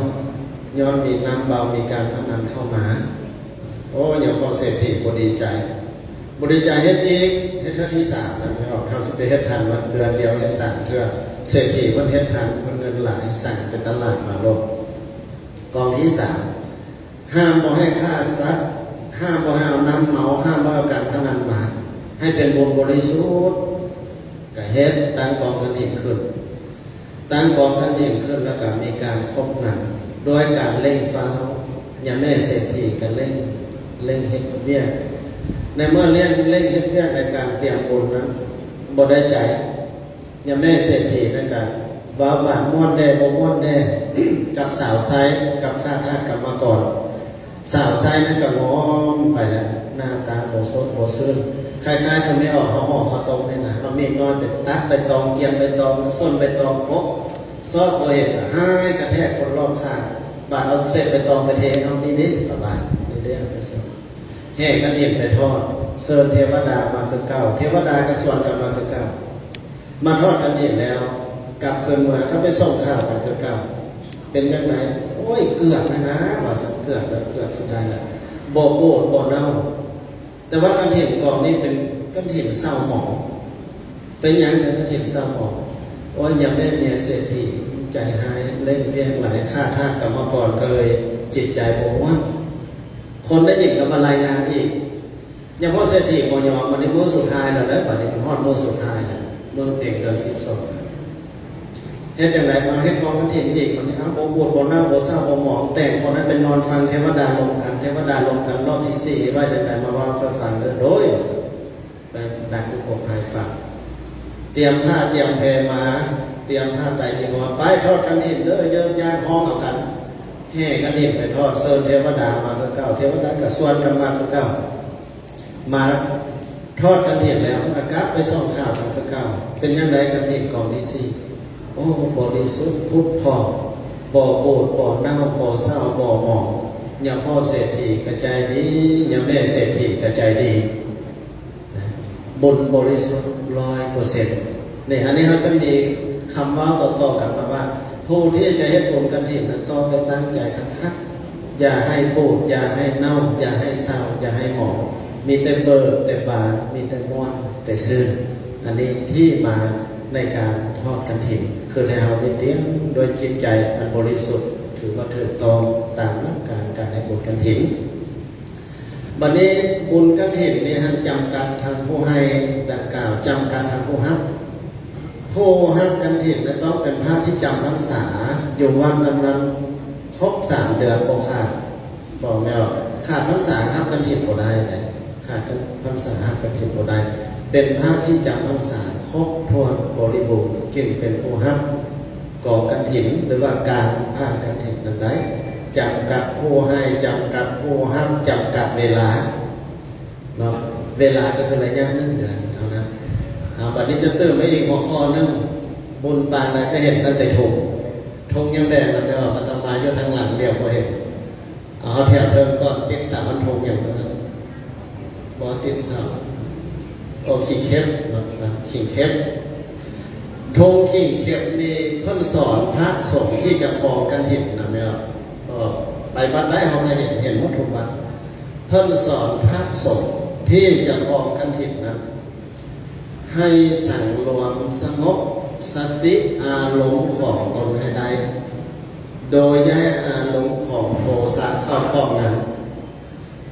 ຍ້ອນມີນ້ຳເມົາ ມີການພະນັນເຂົ້າມາ. ໂອ້ ຍາພໍ່ເສດຖີບໍ່ດີໃຈ ບໍ່ດີໃຈ ເຮັດອີກ ເຮັດເທື່ອທີສາມນະ ແມ່ນອອກ ເຮົາຊິໄປເຮັດທັນວ່າເດືອນດຽວເຮັດສາມເທື່ອ ເສດຖີເພິ່ນເຮັດທັນ ເພິ່ນເງິນຫຼາຍ ສັ່ງໄປຕະຫຼາດມາໂລດ. ກອງທີສາມ ຫ້າມບໍ່ໃຫ້ຂ້າສັດ ຫ້າມບໍ່ໃຫ້ເອົານ້ຳເມົາ ຫ້າມບໍ່ໃຫ້ເອົາການພະນັນມາ ໃຫ້ເປັນບຸນບໍລິສຸດ ກະເຮັດຕັ້ງກອງກັນຖິນຂຶ້ນ ຕັ້ງກອງກັນຖິນຂຶ້ນ ແລ້ວກໍມີການຄົບງັນດ້ວຍການເລັ່ງຟ້າວ ຍາແມ່ເສດຖີກໍເລັ່ງ ເລັ່ງເຮັດວຽກ ໃນເມື່ອເລັ່ງ ເລັ່ງເຮັດວຽກໃນການຕຽມບຸນນັ້ນບໍ່ໄດ້ໃຈ ຍາແມ່ເສດຖີນັ້ນກໍເວົ້າບາດມ່ວນແດ່ບໍ່ມ່ວນແດ່ ກັບສາວໃຊ້ ກັບຂ້າທາດກຳມະກອນ ສາວໃຊ້ນັ້ນກໍງອມໄປແລ້ວ ໜ້າຕາບໍ່ສົດບໍ່ຊື່ນ ຄ້າຍໆຄືແມ່ອອກເຮົາຫໍ່ເຂົ້າຕົ້ມນີ້ນະ ເອົາມີດນ້ອຍໄປຕັດໃບຕອງ ກຽມໃບຕອງ ສົ້ນໃບຕອງ ປົກ ຊອກບໍ່ເຫັນ ກໍຫາຍກະແທກຄົນລອບຂ້າງ ບາດເອົາເສດໃບຕອງໄປເທ ເອົານີ້ເດ້ ປະບາດນີ້ເດ້ ເອົາໄປໃສ່ ແຫ່ກັນຖິນໄປທອດ ເຊີນເທວະດາມາຄືເກົ່າ ເທວະດາກໍສວນກັນມາຄືເກົ່າ ມາທອດກັນຖິນແລ້ວ ກັບຄືນເມືອກໍໄປສົ່ງຂ່າວກັນຄືເກົ່າ ເປັນຈັ່ງໃດ? ໂອ້ຍ ເກືອບແລ້ວນາ ວ່າຊັ້ນ ເກືອບແລ້ວ ເກືອບສຸດທ້າຍແລ້ວ ບໍ່ບູດບໍ່ເນົ່າ ແຕ່ວ່າກັນຖິນກອງນີ້ເປັນກັນຖິນເສົ້າໝອງ ເປັນຫຍັງຈັງກັນຖິນເສົ້າໝອງ? ໂອ້ຍ ຍາແມ່ເມຍເສດຖີໃຈຮ້າຍ ເລັ່ງວຽກຫຼາຍ ຂ້າທາດກຳມະກອນ ກໍເລີຍຈິດໃຈບໍ່ມ່ວນ ຄົນໄດ້ຍິນກໍມາລາຍງານອີກ ຍາພໍ່ເສດຖີບໍ່ຍອມ ບັດນີ້ມື້ສຸດທ້າຍແລ້ວເດີ ບັດນີ້ມັນຮອດມື້ສຸດທ້າຍແລ້ວ ເມືອງເພັງເດືອນສິບສອງ ເຮັດຈັ່ງໃດ? ມາເຮັດກອງກັນຖິນອີກ ບັດນີ້ ອ້າວ ບໍ່ບູດບໍ່ເນົ່າ ບໍ່ເສົ້າບໍ່ໝອງ ແຕ່ງຄົນໃຫ້ໄປນອນຟັງເທວະດາລົມກັນ ເທວະດາລົມກັນລອບທີສີ່ ນີ້ວ່າຈັ່ງໃດ? ມາເວົ້າໃຫ້ຂ້ອຍຟັງເດີ ໂດຍ ວ່າຊັ້ນ ໄປດັກຢູ່ກົກໄຮຟັງ ຕຽມຜ້າຕຽມແພມາ ຕຽມຜ້າໄຕຈີວອນ ໄປທອດກັນຖິນເດີ ເຢີກຍາກຮ້ອງເອົາກັນ ແຫ່ກັນຖິນໄປທອດ ເຊີນເທວະດາມາຄືເກົ່າ ເທວະດາກໍຊວນກັນມາຄືເກົ່າ ມາທອດກັນຖິນແລ້ວ ກໍກັບໄປສ່ອງຂ່າວກັນຄືເກົ່າ ເປັນຈັ່ງໃດກັນຖິນກອງທີສີ່? ໂອ້ ບໍລິສຸດຜຸດຜ່ອງ ບໍ່ບູດບໍ່ເນົ່າ ບໍ່ເສົ້າບໍ່ໝອງ ຍາພໍ່ເສດຖີກໍໃຈດີ ຍາແມ່ເສດຖີກໍໃຈດີ ບຸນບໍລິສຸດຮ້ອຍເປີເຊັນ ນີ້ ອັນນີ້ເຮົາຈະມີຄຳເວົ້າຕໍ່ໆກັນມາວ່າ ຜູ້ທີ່ຈະເຮັດບຸນກະຖິນນັ້ນຕ້ອງໄດ້ຕັ້ງໃຈຄັກໆ ຢ່າໃຫ້ບູດ ຢ່າໃຫ້ເນົ່າ ຢ່າໃຫ້ເສົ້າ ຢ່າໃຫ້ໝອງ ມີແຕ່ເບີກແຕ່ບານ ມີແຕ່ມ່ວນແຕ່ຊື່ນ ອັນນີ້ທີ່ມາໃນການທອດກະຖິນ ຄືໃຫ້ເຮົາໄດ້ຕຽມດ້ວຍຈິດໃຈອັນບໍລິສຸດ ຖືວ່າຖືກຕ້ອງຕາມຫຼັກການການເຮັດບຸນກະຖິນ. ບັດນີ້ບຸນກະຖິນນີ້ຫັ້ນຈຳກັດທັງຜູ້ໃຫ້ ດັ່ງກ່າວ ຈຳກັດທັງຜູ້ຮັບ ຜູ້ຮັບກະຖິນນັ້ນຕ້ອງເປັນພະທີ່ຈຳພັນສາຢູ່ວັດນັ້ນໆ ຄົບສາມເດືອນບໍ່ຂາດ ບອກແລ້ວ ຂາດພັນສາຮັບກະຖິນບໍ່ໄດ້ໃດ ຂາດພັນສາຮັບກະຖິນບໍ່ໄດ້ ເປັນພະທີ່ຈຳພັນສາຄົບຖ້ວນບໍລິບູນ ຈຶ່ງເປັນຜູ້ຮັບ ກອງກະຖິນ ຫຼືວ່າການຜ່ານກະຖິນນັ້ນໄດ້ ຈຳກັດຜູ້ໃຫ້ ຈຳກັດຜູ້ຮັບ ຈຳກັດເວລາເນາະ ເວລາກໍຄືໄລຍະໜຶ່ງເດືອນເທົ່ານັ້ນ. ເອົາ ບັດນີ້ຈະຕື່ມໄປອີກຫົວຂໍ້ໜຶ່ງ ບຸນປານໃດກໍເຫັນຕັ້ງແຕ່ທຸງ ທຸງຍັງແດງນຳ ແຕ່ວ່າອາດຕະມາຢູ່ທາງຫຼັງດຽວບໍ່ເຫັນ. ເອົາ ເຮົາແຖວເທິງກ່ອນ ຕິດເສົາ ມັນທຸງຫຍັງຕົງນັ້ນ? ບໍ່ຕິດເສົາ ໂອ້ ຂີງເຂັບເນາະ ຂີງເຂັບ ທຸງຂີງເຂັບນີ້ເພິ່ນສອນພະສົງທີ່ຈະຄອງກະຖິນນະແມ່ນບໍ່? ເພາະວ່າໄປວັດໃດເຮົາກໍເຫັນ ເຫັນໝົດທຸກວັດ ເພິ່ນສອນພະສົງທີ່ຈະຄອງກະຖິນນັ້ນ ໃຫ້ສັງລວມສະຫງົບສະຕິອາລົມຂອງຕົນໃຫ້ໄດ້ ໂດຍຢ່າໃຫ້ອາລົມຂອງໂທສະເຂົ້າຄອບງຳ.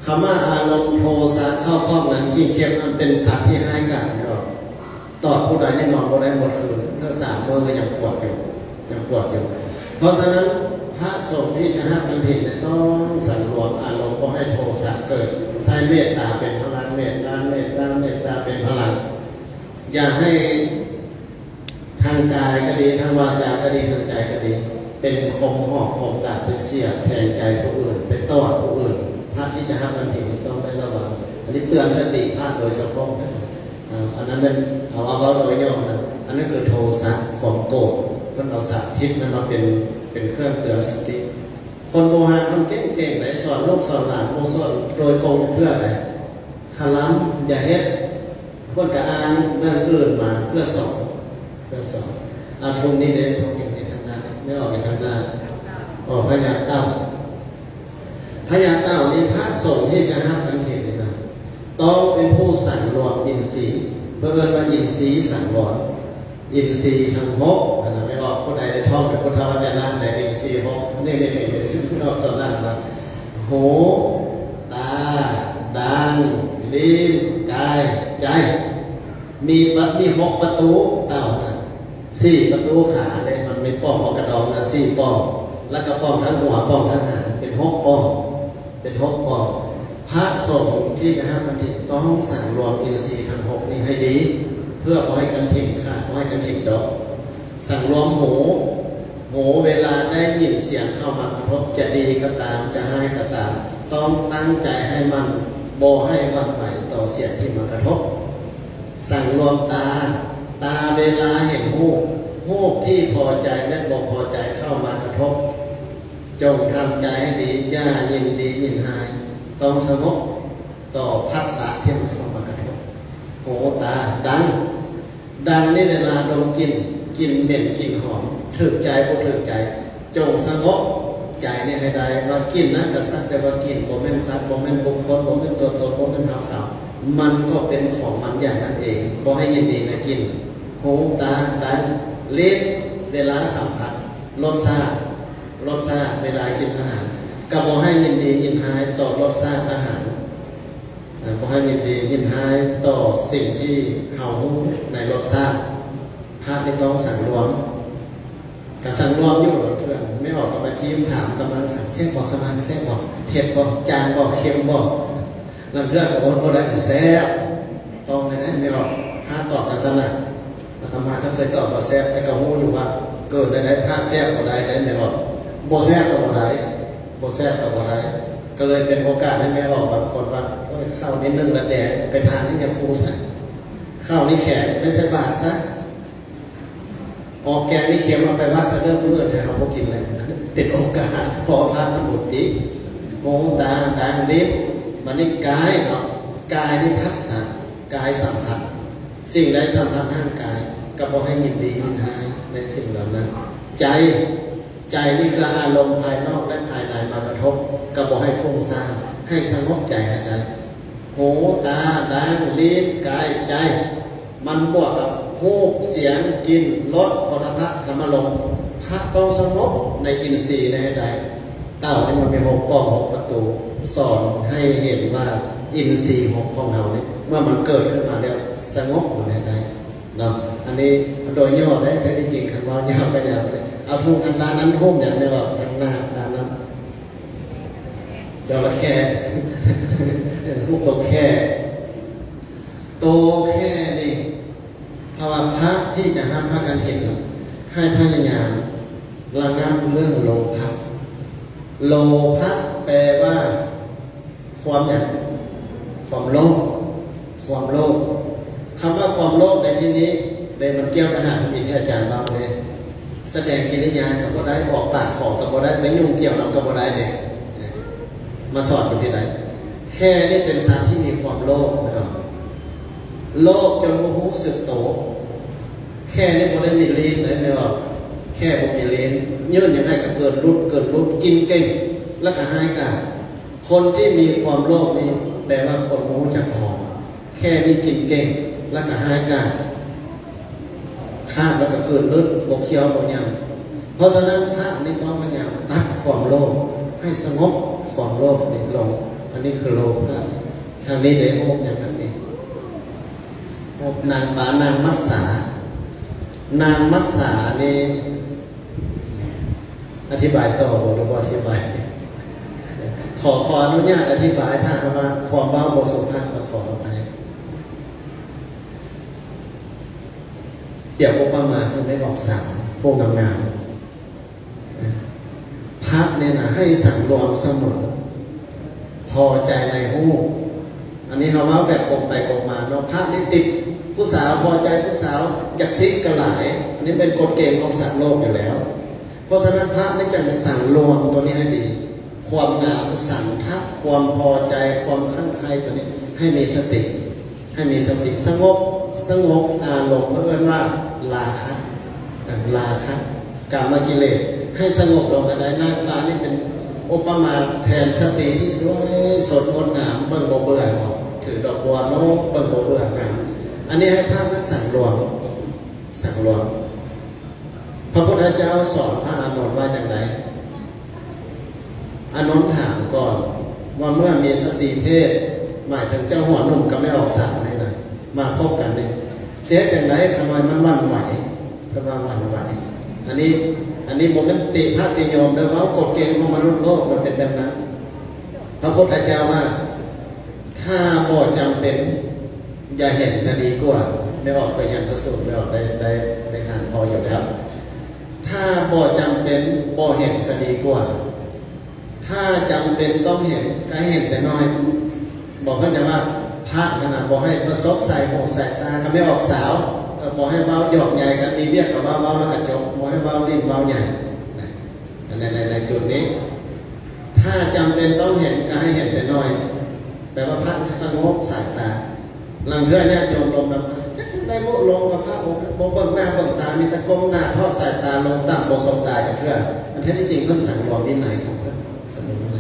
ຄ ຄຳວ່າອາລົມໂທສະເຂົ້າຄອບງຳຂີ້ເຂັບ ມັນເປັນສັດທີ່ຮ້າຍກາດເນາະ. ຕອດຜູ້ໃດນີ້ນອນບໍ່ໄດ້ໝົດຄືນ ເຖິງສາມມື້ກໍຍັງປວດຢູ່ ຍັງປວດຢູ່. ເພາະສະນັ້ນ ພະສົງທີ່ຈະຮັບກະຖິນນີ້ຕ້ອງສັງລວມອາລົມບໍ່ໃຫ້ໂທສະເກີດ, ໃຊ້ເມດຕາເປັນພະລັງ, ເມດຕາ, ເມດຕາ, ເມດຕາເປັນພະລັງ. ຢ່າໃຫ້ ທາງກາຍກໍດີ, ທາງວາຈາກໍດີ, ທາງໃຈກໍດີ ເປັນຄົມຫອກຄົມດາບ ໄປສຽບແທງໃຈຜູ້ອື່ນ, ໄປຕອດຜູ້ອື່ນ. ພະທີ່ຈະຮັບກະຖິນຕ້ອງໄດ້ລະວັງ. ອັນນີ້ເຕືອນສະຕິພະໂດຍສະເພາະ. ອາ ອັນນັ້ນແມ່ນເອົາ ເອົາເວົ້າໂດຍຫຍໍ້ນະ. ອັນນັ້ນຄືໂທສະ, ຄວາມໂກດ. ເພິ່ນເອົາສັບພິດນັ້ນມາເປັນ ເປັນເຄື່ອງເຕືອນສະຕິ. ຄົນໂມຫະມັນເກັ່ງໆໃດ໋, ສອນລູກສອນຫຼານ ບໍ່ສອນໂດຍກົງເທື່ອໃດ. ຄະລຳ ຢ່າເຮັດ. ເພິ່ນກະອ້າງເລື່ອງອື່ນມາເພື່ອສອນ ເພື່ອສອນ. ອາ ທຸກນີ້ເດ້ ທຸກຢູ່ໃນທາງໜ້າ ແມ່ອອກໄປທາງໜ້າ. ອອກພະຍາເຕົ່າ ພະຍາເຕົ່ານີ້ ພະສົງທີ່ຈະຮັບກະຖິນນີ້ນະ ຕ້ອງເປັນຜູ້ສັງລວມອິນຊີ, ເພິ່ນເອີ້ນວ່າອິນຊີສັງວອນ. ອິນຊີທັງຫົກ ອັນນັ້ນແມ່ອອກ ຜູ້ໃດໄດ້ທ່ອງເປັນພຸດທະວະຈະນະ ແຕ່ອິນຊີຫົກ ນີ້ໆໆ ຊຶ່ງອອກຕໍ່ໜ້າວ່າ ຫູ ຕາ ດັງ ລີ້ນ ກາຍ ໃຈ. ມີປະ ມີຫົກປະຕູເຕົ່ານະ, ສີ່ປະຕູຂາເດ້. ມັນມີປ່ອງອອກກະດອງນະ ສີ່ປ່ອງ, ແລ້ວກໍປ່ອງທັງຫົວ ປ່ອງທັງຫາງ ເປັນຫົກປ່ອງ ເປັນຫົກປ່ອງ. ພະສົງທີ່ຈະຮັບກະຖິນຕ້ອງສັງລວມອິນຊີທັງຫົກນີ້ໃຫ້ດີ ເພື່ອບໍ່ໃຫ້ກະຖິນຂາດ ບໍ່ໃຫ້ກະຖິນດອກ. ສັງລວມຫູ ຫູເວລາໄດ້ຍິນສຽງເຂົ້າມາກະທົບ ຈະດີກໍຕາມ ຈະຮ້າຍກໍຕາມ ຕ້ອງຕັ້ງໃຈໃຫ້ໝັ້ນ ບໍ່ໃຫ້ຫວັ່ນໄຫວຕໍ່ສຽງທີ່ມາກະທົບ. ສັງລວມຕາ ຕາເວລາເຫັນຮູບ ຮູບທີ່ພໍໃຈແລະບໍ່ພໍໃຈເຂົ້າມາກະທົບ ຈົ່ງທຳໃຈໃຫ້ດີ ຢ່າຍິນດີຍິນຮ້າຍ ຕ້ອງສະຫງົບຕໍ່ພັດສະທີ່ມັນເຂົ້າມາກະທົບ. ຫູ ຕາ ດັງ ດັງນີ້ເວລາດົມກິ່ນ ກິ່ນເໝັນ ກິ່ນຫອມ ຖືກໃຈບໍ່ຖືກໃຈ ຈົ່ງສະຫງົບໃຈນີ້ໃຫ້ໄດ້ ວ່າກິ່ນນັ້ນກໍສັກແຕ່ວ່າກິ່ນ ບໍ່ແມ່ນສັດ ບໍ່ແມ່ນບຸກຄົນ ບໍ່ແມ່ນຕົວຕົນ ບໍ່ແມ່ນເຮົາເຂົາ ມັນກໍເປັນຂອງມັນຢ່າງນັ້ນເອງ ບໍ່ໃຫ້ຍິນດີໃນກິ່ນ. ຫູ ຕາ ດັງ ລີ້ນ ເວລາສຳຜັດລົດຊາດ ລົດຊາດເວລາກິນອາຫານ ກໍບໍ່ໃຫ້ຍິນດີຍິນຮ້າຍຕໍ່ລົດຊາດອາຫານ. ເອີ ບໍ່ໃຫ້ຍິນດີຍິນຮ້າຍຕໍ່ສິ່ງທີ່ເຮົາຮູ້ໃນລົດຊາດ. ພະນີ້ຕ້ອງສັງລວມ ກໍສັງລວມຢູ່ບາງເທື່ອ. ແມ່ອອກກໍມາຈີ້ມຖາມກຳລັງສັງ ແຊບບໍ່? ຄະນະ ແຊບບໍ່? ເຜັດບໍ່? ຈາງບໍ່? ເຄັມບໍ່? ລາງເທື່ອກໍອົດບໍ່ໄດ້ ແຊບ ຕ້ອງໄດ້ແມ່ອອກ. ພະຕອບລັກສະນະ ອາດຕະມາກໍເຄີຍຕອບວ່າແຊບ ແຕ່ກໍຮູ້ຢູ່ວ່າເກີນໄດ້ ພະແຊບບໍ່ໄດ້ເດ້ແມ່ອອກ ບໍ່ແຊບກໍບໍ່ໄດ້ ບໍ່ແຊບກໍບໍ່ໄດ້. ກໍເລີຍເປັນໂອກາດໃຫ້ແມ່ອອກບາງຄົນວ່າ ໂອ້ຍ ເຂົ້ານີ້ໜຶ້ງລະແດງ ໄປທານໃຫ້ຍາຄູຊະ ເຂົ້ານີ້ແຂງ ໄປໃສ່ບາດຊະ ອອກແກງນີ້ເຄັມ ເອົາໄປວັດຊະເດີ ມື້ອື່ນແທ້ເຮົາບໍ່ກິນແລ້ວ. ເປັນໂອກາດ ເພາະວ່າພະທຳບຸນຕິ ຫູ ຕາ ດັງ ລີ້ນ. ບາດນີ້ກາຍເນາະ ກາຍນີ້ພັດສະ ກາຍສຳຜັດ ສິ່ງໃດສຳຜັດທາງກາຍ ກໍບໍ່ໃຫ້ຍິນດີຍິນຮ້າຍໃນສິ່ງເຫຼົ່ານັ້ນ. ໃຈ ໃຈນີ້ຄືອາລົມພາຍນອກ ແລະ ພາຍໃນມາກະທົບ ກໍບໍ່ໃຫ້ຟຸ້ງສ້າງ ໃຫ້ສະຫງົບໃຈໃຫ້ໄດ້. ຫູ ຕາ ດັງ ລີ້ນ ກາຍ ໃຈ ມັນບວກກັບຮູບ ສຽງ ກິ່ນ ລົດ ໂພດຖະພະ ທຳມາລົມ ພະຕ້ອງສະຫງົບໃນອິນຊີໃຫ້ໄດ້. ເຕົ້ານີ້ມັນມີຫົກປ່ອງ ຫົກປະຕູ ສອນໃຫ້ເຫັນວ່າອິນຊີຫົກຂອງເຮົານີ້ ເມື່ອມັນເກີດຂຶ້ນມາແລ້ວ ສະຫງົບມັນໃຫ້ໄດ້ເນາະ. ອັນນີ້ໂດຍຫຍໍ້ເດ້ ແທ້ທີ່ຈິງຄັນເວົ້າຍາວກໍຍາວເດ້. ເອົາ ທຸກທາງດ້ານນັ້ນ ຮູບຫຍັງແມ່ນວ່າທາງໜ້າດ້ານນັ້ນ ຈໍລະແຂ້ ຮູບໂຕແຂ້ ໂຕແຂ້ນີ້ ເພາະວ່າພະທີ່ຈະຮັບພະກະຖິນ ໃຫ້ພະຍາຍາມລະງັບເລື່ອງໂລພະ. ໂລພະແປວ່າຄວາມຫຍັງ? ຄວາມໂລບ ຄວາມໂລບ. ຄຳວ່າຄວາມໂລບໃນທີ່ນີ້ເດ້ ມັນກ່ຽວກັບຫາທຳອິດທີ່ອາຈານເວົ້າເດ້. ສະແດງກິລິຍາກໍບໍ່ໄດ້ ອອກປາກຂໍກໍບໍ່ໄດ້ ໄປຫຍຸ້ງກ່ຽວນຳກໍບໍ່ໄດ້ເດ້. ມາສອນຢູ່ທີ່ໃດ? ແຂ້ນີ້ເປັນສັດທີ່ມີຄວາມໂລບເນາະ ໂລບຈົນບໍ່ຮູ້ສຶກໂຕ. ແຂ້ນີ້ບໍ່ໄດ້ມີລີ້ນເດ້ ແມ່ນບໍ່? ແຂ້ບໍ່ມີລີ້ນ ຍື່ນຫຍັງໃຫ້ກໍກືນຫຼຸດ ກືນຫຼຸດ ກິນເກັ່ງ ແລ້ວກໍຮ້າຍກາດ. ຄົນທີ່ມີຄວາມໂລບນີ້ ແປວ່າຄົນບໍ່ຮູ້ຈັກພໍ. ແຂ້ນີ້ກິນເກັ່ງ ແລ້ວກໍຮ້າຍກາດ ຄາບແລ້ວກໍກືນລຶດ ບໍ່ຄ້ຽວບໍ່ຫຍັງ. ເພາະສະນັ້ນ ພະນີ້ຕ້ອງພະຍາຍາມຕັດຄວາມໂລບ ໃຫ້ສະຫງົບຄວາມໂລບນີ້ລົງ. ອັນນີ້ຄືໂລພະ. ທາງນີ້ເດ້ ຮູບຫຍັງທາງນີ້? ຮູບນາງປາ ນາງມັດສາ. ນາງມັດສານີ້ ອະທິບາຍຕໍ່ບໍ່ ຫຼືບໍ່ອະທິບາຍ? ຂໍ ຂໍອະນຸຍາດອະທິບາຍ ຖ້າຫາກວ່າຄວາມເວົ້າບໍ່ສຸພາບກໍຂໍອະໄພ. ປຽບອຸປະມາຄືໄມ້ອອກສາມ ຜູ້ງາມໆ. ພະນີ້ນະ ໃຫ້ສັງລວມສະເໝີ ພໍໃຈໃນຮູບ. ອັນນີ້ເຮົາເວົ້າແບບກົງໄປກົງມາເນາະ. ພະນີ້ຕິດຜູ້ສາວ ພໍໃຈຜູ້ສາວ ຢາກຊິກກໍຫຼາຍ. ອັນນີ້ເປັນກົດເກນຂອງສັດໂລກຢູ່ແລ້ວ. ເພາະສະນັ້ນ ພະນີ້ຈັ່ງສັງລວມຕົວນີ້ໃຫ້ດີ. ຄວາມງາມ ສັນທະ ຄວາມພໍໃຈ ຄວາມຄັ່ງໃຄ່ຕົວນີ້ ໃຫ້ມີສະຕິ ໃຫ້ມີສະຕິ ສະຫງົບ ສະຫງົບອາລົມ ເພິ່ນເອີ້ນວ່າລາຄະ ລາຄະ ກາມະກິເລດ ໃຫ້ສະຫງົບລົງໃຫ້ໄດ້. ນາງປານີ້ເປັນອຸປະມາແທນສະຕີທີ່ສວຍສົດງົດງາມ ເບິ່ງບໍ່ເບື່ອ ຖືດອກບົວໂນ ເບິ່ງບໍ່ເບື່ອ ງາມ. ອັນນີ້ໃຫ້ພະນັ້ນສັງລວມ ສັງລວມ. ພະພຸດທະເຈົ້າສອນພະອານົນວ່າຈັ່ງໃດ? ອານົນຖາມກ່ອນວ່າ ເມື່ອມີສະຕີເພດ ໝາຍເຖິງເຈົ້າຫົວໜຸ່ມກັບແມ່ອອກສາວນີ້ນະ ມາພົບກັນນີ້ ຊິເຮັດຈັ່ງໃດ? ຂ້ານ້ອຍມັນຫວັ່ນໄຫວ. ເພິ່ນວ່າຫວັ່ນໄຫວ. ອັນນີ້ ອັນນີ້ບໍ່ແມ່ນຕິພະຕິໂຍມເດີ້ ເວົ້າກົດເກນຂອງມະນຸດໂລກ ມັນເປັນແບບນັ້ນ. ພະພຸດທະເຈົ້າວ່າ ຖ້າບໍ່ຈຳເປັນ ຢ່າເຫັນຊະດີກວ່າ. ແມ່ອອກເຄີຍຮຽນພະສູດ ແມ່ອອກໄດ້ ໄດ້ ໄດ້ອ່ານພໍຢູ່ແລ້ວ. ຖ້າບໍ່ຈຳເປັນ ບໍ່ເຫັນຊະດີກວ່າ. ຖ້າຈຳເປັນຕ້ອງເຫັນ ກໍໃຫ້ເຫັນແຕ່ນ້ອຍ. ບອກເພິ່ນຈັ່ງວ່າ ພະຫັ້ນນະ ບໍ່ໃຫ້ປະສົບໃສ່ຫູໃສ່ຕາ ກັບແມ່ອອກສາວ. ເອີ ບໍ່ໃຫ້ເວົ້າຢອກໃຍກັນ ມີວຽກກໍເວົ້າ ເວົ້າແລ້ວກໍຈົບ ບໍ່ໃຫ້ເວົ້າຫຼິ້ນເວົ້າໃຫຍ່. ໃນ ໃນ ໃນຈຸດນີ້ ຖ້າຈຳເປັນຕ້ອງເຫັນ ກໍໃຫ້ເຫັນແຕ່ນ້ອຍ ແປວ່າພະສະຫງົບສາຍຕາ. ລາງເທື່ອຍາດໂຍມລົງນຳພະ ຈັກຈັ່ງໃດບຸ ລົງກັບພະອົງນັ້ນ ບໍ່ເບິ່ງໜ້າເບິ່ງຕາ ມີແຕ່ກົ້ມໜ້າ ທອດສາຍຕາລົງຕ່ຳ ບໍ່ສົບຕາຈັກເທື່ອ. ອັນແທ້ທີ່ຈິງເພິ່ນສັງລວມວິໄນຂອງເພິ່ນ ສັງລວມວິໄນ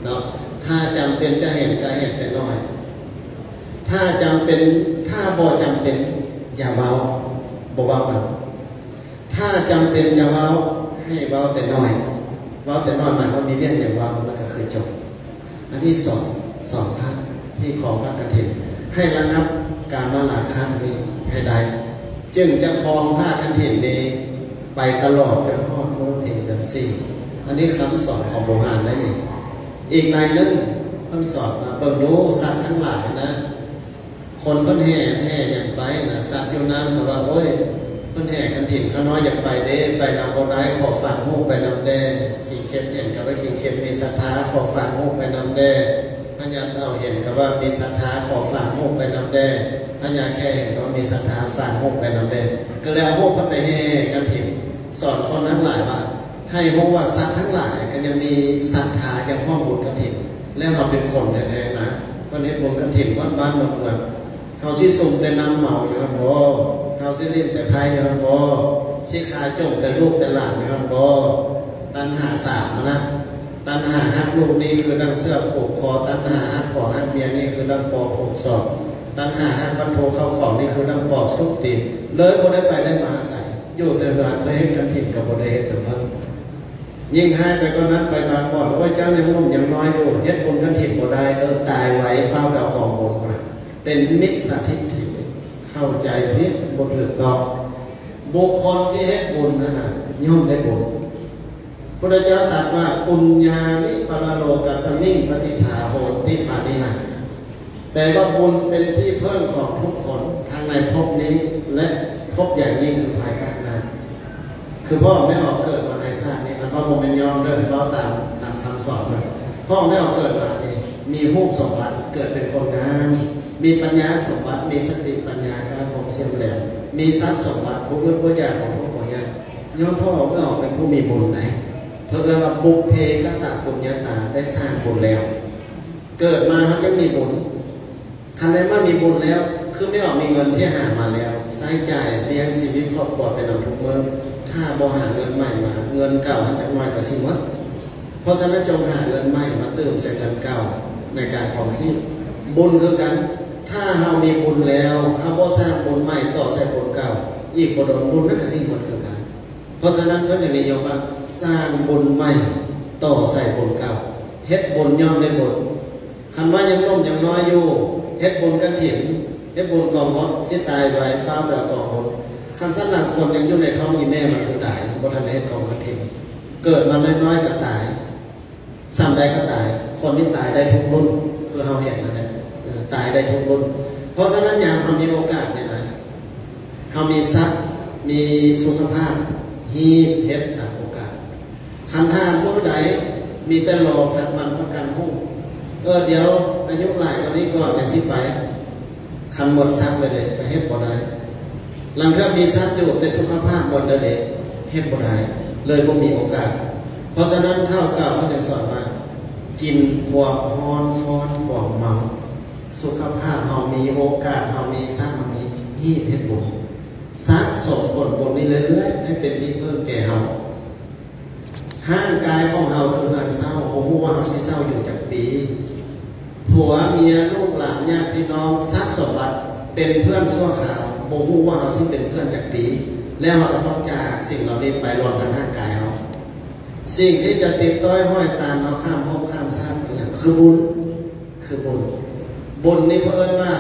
ເນາະ. ຖ້າຈຳເປັນຈະເຫັນ ກໍເຫັນແຕ່ນ້ອຍ. ຖ້າຈຳເປັນ ຖ້າບໍ່ຈຳເປັນ ຢ່າເວົ້າ ບໍ່ເວົ້ານຳ. ຖ້າຈຳເປັນຈະເວົ້າ ໃຫ້ເວົ້າແຕ່ນ້ອຍ. ເວົ້າແຕ່ນ້ອຍ ໝາຍຄວາມມີວຽກຫຍັງເວົ້າ ແລ້ວກໍຄືຈົບ. ອັນນີ້ສອງ ສອງພະທີ່ຄອງພະກະຖິນ ໃຫ້ລະງັບກາມະລາຄະນີ້ໃຫ້ໄດ້ ຈຶ່ງຈະຄອງພະກະຖິນນີ້ໄປຕະຫຼອດ ຈົນຮອດມື້ເພັງເດືອນສີ່. ອັນນີ້ຄຳສອນຂອງບູຮານໄດ໋ນີ້. ອີກໃນໜຶ່ງ ເພິ່ນສອນວ່າ ເບິ່ງດູ ສັດທັງຫຼາຍນະ ຄົນເພິ່ນແຫ່ ແຫ່ຫຍັງໄປນະ ສັດຢູ່ນຳກໍວ່າ ໂອ້ຍ ເພິ່ນແຫ່ກະຖິນ ຂ້ານ້ອຍຢາກໄປເດ້ ໄປນຳບໍ່ໄດ້ ຂໍຝາກລູກໄປນຳແດ່. ຂີ້ເຂັບເຫັນກໍວ່າ ຂີ້ເຂັບມີສັດທາ ຂໍຝາກລູກໄປນຳແດ່. ພະຍາເຕົ່າເຫັນກໍວ່າມີສັດທາ ຂໍຝາກລູກໄປນຳແດ່. ພະຍາແຂ້ເຫັນກໍວ່າມີສັດທາ ຝາກລູກໄປນຳແດ່. ກໍເລີຍເອົາລູກເພິ່ນໄປແຫ່ກະຖິນ ສອນຄົນທັງຫຼາຍວ່າ ໃຫ້ຮູ້ວ່າສັດທັງຫຼາຍກໍຍັງມີສັດທາ ຢາກຮ່ວມບຸນກະຖິນ ແລະ ເຮົາເປັນຄົນແທ້ໆນະ ເພິ່ນເຮັດບຸນກະຖິນໝົດບ້ານໝົດເມືອງ. ເຮົາຊິສຸມແຕ່ນ້ຳເມົາຢູ່ຫັ້ນບໍ? ເຮົາຊິຫຼິ້ນແຕ່ໄພ້ຢູ່ຫັ້ນບໍ? ຊິຄາຈົ່ມແຕ່ລູກແຕ່ຫຼານຢູ່ຫັ້ນບໍ? ຕັນຫາສາມຫັ້ນນະ. ຕັນຫາຮັກລູກນີ້ຄືດັ່ງເຊືອກຜູກຄໍ, ຕັນຫາຮັກຜົວຮັກເມຍນີ້ຄືດັ່ງປໍຜູກສອກ, ຕັນຫາຮັກວັດຖຸເຂົ້າຂອງນີ້ຄືດັ່ງປອບສຸກຕີນ, ເລີຍບໍ່ໄດ້ໄປໄດ້ມາໃສ. ຢູ່ແຕ່ເຮືອນ ເພື່ອເຮັດກະຖິນກໍບໍ່ໄດ້ເຮັດນຳເພິ່ນ. ຍິ່ງຮ້າຍໄປກວ່ານັ້ນ ໄປບາງບ່ອນ ໂອ້ຍ ເຈົ້າຍັງໜຸ່ມຍັງນ້ອຍຢູ່ ເຮັດບຸນກະຖິນບໍ່ໄດ້ເດີ້ ຕາຍໄວ ຟ້າວໄປເອົາກອງບຸນພຸ້ນນະ. ເປັນມິດສາທິດຖິ ເຂົ້າໃຈຜິດ ບໍ່ຖືກຕ້ອງ. ບຸກຄົນທີ່ເຮັດບຸນຫັ້ນນະ ຍ່ອມໄດ້ບຸນ. ພຸດທະເຈົ້າຕັດວ່າ ປຸນຍານິປະລະໂລກັດສະມິງ ປະຕິດຖາໂຫຕິປານິນາ. ແປວ່າບຸນເປັນທີ່ເພິ່ງຂອງທຸກຄົນ ທັງໃນພົບນີ້ ແລະ ພົບຢ່າງຍິ່ງຄືພາຍພາກໜ້າ. ຄືພໍ່ແມ່ອອກເກີດມາໃນຊາດນີ້ ອັນເວົ້າບໍ່ແມ່ນຍ້ອງເດີ້ ເວົ້າຕາມ ຕາມຄຳສອນເດີ້. ພໍ່ແມ່ອອກເກີດມານີ້ ມີຮູບສົມບັດ ເກີດເປັນຄົນງາມ, ມີປັນຍາສົມບັດ ມີສະຕິປັນຍາກ້າຄອງສ່ຽມແຫຼມ, ມີຊັບສົມບັດ ບໍ່ອຶດບໍ່ຢາກ ບໍ່ທຸກບໍ່ຍາກ ຍ້ອນພໍ່ແມ່ອອກເປັນຜູ້ມີບຸນໃດ໋. ເພິ່ນເອີ້ນວ່າ ບຸບເພກະຕະປຸນຍະຕາ ໄດ້ສ້າງບຸນແລ້ວ. ເກີດມາເຮົາຈຶ່ງມີບຸນ. ຄັນໃດເມື່ອມີບຸນແລ້ວ ຄືແມ່ອອກມີເງິນທີ່ຫາມາແລ້ວ ໃຊ້ຈ່າຍລ້ຽງຊີວິດຄອບຄົວໄປນຳທຸກມື້. ຖ້າບໍ່ຫາເງິນໃໝ່ມາ ເງິນເກົ່າຫັ້ນຈັກໜ້ອຍກໍຊິໝົດ. ເພາະສະນັ້ນ ຈົ່ງຫາເງິນໃໝ່ມາຕື່ມໃສ່ເງິນເກົ່າໃນການຄອງຊີບ. ບຸນຄືກັນ, ຖ້າເຮົາມີບຸນແລ້ວ ເຮົາບໍ່ສ້າງບຸນໃໝ່ຕໍ່ໃສ່ບຸນເກົ່າ ອີກບໍ່ດົນບຸນນັ້ນກໍຊິໝົດຄືກັນ. ເພາະສະນັ້ນ ເພິ່ນຈຶ່ງນິຍົມວ່າ ສ້າງບຸນໃໝ່ຕໍ່ໃສ່ບຸນເກົ່າ, ເຮັດບຸນຍ່ອມໄດ້ບຸນ. ຄັນວ່າຍັງໜຸ່ມຍັງນ້ອຍຢູ່ ເຮັດບຸນກະຖິນ ເຮັດບຸນກອງບຸນ ຊິຕາຍໄວຟ້າວໄປເອົາກອງບຸນ. ຄັນຊັ້ນລາງຄົນຍັງຢູ່ໃນທ້ອງອີ່ແມ່ມັນຄືຕາຍ ບໍ່ທັນໄດ້ເຮັດກອງກະຖິນ. ເກີດມານ້ອຍໆກໍຕາຍ ສ່ຳໃດກໍຕາຍ. ຄົນນີ້ຕາຍໄດ້ທຸກລຸ້ນ ຄືເຮົາເຫັນນັ້ນແຫຼະ ເອີ ຕາຍໄດ້ທຸກລຸ້ນ. ເພາະສະນັ້ນຍາມເຮົາມີໂອກາດນີ້ນະ ເຮົາມີຊັບ ມີສຸຂະພາບ ຮີບເຮັດຕາມໂອກາດ. ຄັນຖ້າມື້ໃດມີແຕ່ລໍພັກມັນປະກັນຫຸ້ງ ເອີ ດຽວອາຍຸຫຼາຍກວ່ານີ້ກ່ອນຈັ່ງຊິໄປ ຄັນໝົດຊັບແລ້ວເດ ກໍເຮັດບໍ່ໄດ້. ລາງເທື່ອມີຊັບຢູ່ ແຕ່ສຸຂະພາບໝົດແລ້ວເດ ເຮັດບໍ່ໄດ້ ເລີຍບໍ່ມີໂອກາດ. ເພາະສະນັ້ນທ້າວເກົ່າເພິ່ນຈຶ່ງສອນວ່າ ກິນຄວາມຮ້ອນ ຟ້ອນຄວາມເມົາ. ສຸຂະພາບເຮົາມີ ໂອກາດເຮົາມີ ຊັບເຮົາມີ ຮີບເຮັດບຸນ ສະສົມຜົນບຸນນີ້ເລື້ອຍໆ ໃຫ້ເປັນທີ່ເພິ່ງແກ່ເຮົາ. ຮ່າງກາຍຂອງເຮົາຄືເຮືອນເຊົ່າ ບໍ່ຮູ້ວ່າເຮົາຊິເຊົ່າຢູ່ຈັກປີ. ຜົວເມຍ ລູກຫຼານ ຍາດພີ່ນ້ອງ ຊັບສົມບັດ ເປັນເພື່ອນຊົ່ວຄາວ ບໍ່ຮູ້ວ່າເຮົາຊິເປັນເພື່ອນຈັກປີ ແລ້ວເຮົາກໍຕ້ອງຈາກສິ່ງເຫຼົ່ານີ້ໄປ ລວມທັງຮ່າງກາຍເຮົາ. ສິ່ງທີ່ຈະຕິດຕ້ອຍຫ້ອຍຕາມເຮົາຂ້າມພົບຂ້າມຊາດ ຄືຫຍັງ? ຄືບຸນ. ຄືບຸນ. ບຸນນີ້ເພິ່ນເອີ້ນວ່າ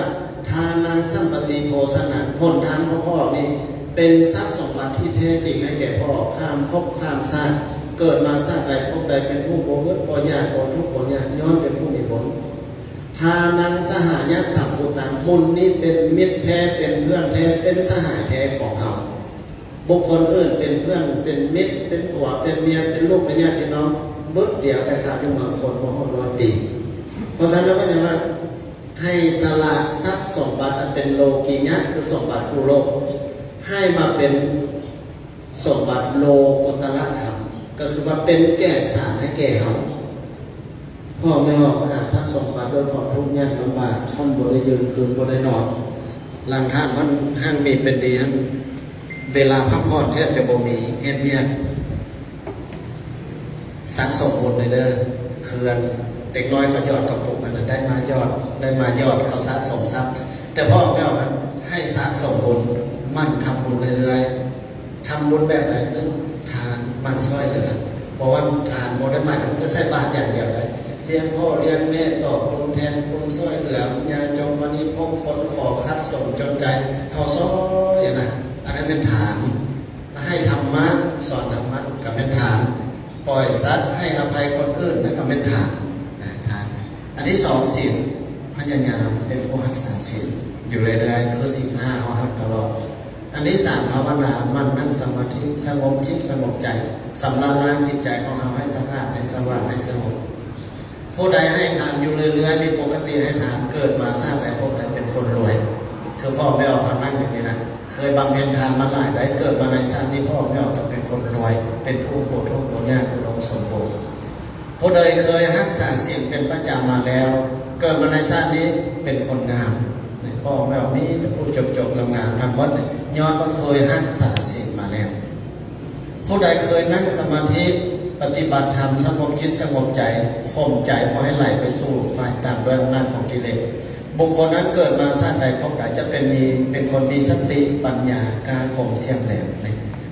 ທານັງ ສັນປະຕິ ໂພຊະນັງ. ຜົນທານຂອງພໍ່ອອກນີ້ ເປັນຊັບສົມບັດທີ່ແທ້ຈິງໃຫ້ແກ່ພໍ່ອອກ ຂ້າມພົບຂ້າມຊາດ. ເກີດມາຊາດໃດພົບໃດ ເປັນຜູ້ບໍ່ອຶດບໍ່ຢາກ ບໍ່ທຸກບໍ່ຍາກ ຍ້ອນເປັນຜູ້ມີບຸນ. ທານັງ ສະຫາຍະ ສັງຄຸຕັງ. ບຸນນີ້ເປັນມິດແທ້ ເປັນເພື່ອນແທ້ ເປັນສະຫາຍແທ້ຂອງເຮົາ. ບຸກຄົນອື່ນເປັນເພື່ອນ ເປັນມິດ ເປັນຜົວ ເປັນເມຍ ເປັນລູກ ເປັນຍາດພີ່ນ້ອງ ບຶດດຽວ ແຕ່ຊາດຢູ່ບາງຄົນບໍ່ຮອດຮ້ອຍປີ. ເພາະສະນັ້ນແລ້ວກໍຍັງວ່າ ໃຫ້ສະຫຼະຊັບສົມບັດອັນເປັນໂລກີຍະ ຄືສົມບັດຄູ່ໂລກ ໃຫ້ມາເປັນສົມບັດໂລກຸດຕະລະທຳ ກໍຄືວ່າເປັນແກ່ນສານໃຫ້ແກ່ເຮົາ. ພໍ່ແມ່ອອກຫາຊັບສົມບັດດ້ວຍຄວາມທຸກຍາກລຳບາກ ຄ່ຳບໍ່ໄດ້ຢືນ ຄືນບໍ່ໄດ້ນອນ. ຫຼັງທ່ານເພິ່ນຮັ່ງມີເປັນດີຫັ້ນ ເວລາພັກຜ່ອນແທບຈະບໍ່ມີ ເຮັດວຽກ. ສະສົມບຸນເດີ ເຄື່ອນເດັກນ້ອຍເຂົາຫຍອດກະປຸກຫັ້ນນະ ໄດ້ມາຫຍອດ ໄດ້ມາຫຍອດ ເຂົາສະສົມຊັບ. ແຕ່ພໍ່ແມ່ອອກຫັ້ນ ໃຫ້ສະສົມບຸນ ໝັ່ນທຳບຸນເລື້ອຍໆ. ທຳບຸນແບບໃດ? ໜຶ່ງ ທານ ໝັ່ນຊ່ວຍເຫຼືອ. ເພາະວ່າທານບໍ່ໄດ້ໝາຍເຖິງແຕ່ໃສ່ບາດຢ່າງດຽວໄດ໋. ລ້ຽງພໍ່ລ້ຽງແມ່ ຕອບບຸນແທນຄຸນ ຊ່ວຍເຫຼືອຍາຈົນມະນີພົບ ຄົນຂໍຂັດສົນຈົນໃຈ ເຮົາຊ່ອຍຫັ້ນນະ ອັນນັ້ນແມ່ນທານ. ໃຫ້ທຳມະ ສອນທຳມະກໍແມ່ນທານ. ປ່ອຍສັດ ໃຫ້ອະໄພຄົນອື່ນ ນັ້ນກໍແມ່ນທານນະ ທານ. ອັນທີສອງ ສິນ ພະຍາຍາມເປັນຜູ້ຮັກສາສິນຢູ່ເລື້ອຍໆ ຄືສິນຫ້າເຮົາຮັກຕະຫຼອດ. ອັນທີສາມ ພາວະນາ ໝັ່ນນັ່ງສະມາທິ ສະຫງົບຈິດສະຫງົບໃຈ ຊຳລະລ້າງຈິດໃຈຂອງເຮົາໃຫ້ສະອາດ ໃຫ້ສະຫວ່າງ ໃຫ້ສະຫງົບ. ຜູ້ໃດໃຫ້ທານຢູ່ເລື້ອຍໆ ມີປົກກະຕິໃຫ້ທານ ເກີດມາຊາດໃດພົບໃດເປັນຄົນລວຍ. ຄືພໍ່ແມ່ອອກເຮົານັ່ງຢູ່ນີ້ນະ ເຄີຍບຳເພັນທານມາຫຼາຍໃດ໋ ເກີດມາໃນຊາດນີ້ ພໍ່ແມ່ອອກຕ້ອງເປັນຄົນລວຍ ເປັນຜູ້ບໍ່ທຸກບໍ່ຍາກ ອຸດົມສົມບູນ. ຜູ້ໃດເຄີຍຮັກສາສິນເປັນປະຈຳມາແລ້ວ ເກີດມາໃນຊາດນີ້ເປັນຄົນງາມ. ໃນພໍ່ແມ່ອອກມີແຕ່ຜູ້ຈົບໆ ງາມໆ ທັງໝົດ ຍ້ອນວ່າເຄີຍຮັກສາສິນມາແລ້ວ. ຜູ້ໃດເຄີຍນັ່ງສະມາທິ ປະຕິບັດທຳ ສະຫງົບຈິດສະຫງົບໃຈ ຂົ່ມໃຈບໍ່ໃຫ້ໄຫຼໄປສູ່ຝ່າຍຕ່ຳດ້ວຍອຳນາດຂອງກິເລດ, ບຸກຄົນນັ້ນເກີດມາຊາດໃດພົບໃດຈະເປັນມີ ເປັນຄົນມີສະຕິປັນຍາ ກ້າຄົມສ່ຽມແຫຼມ.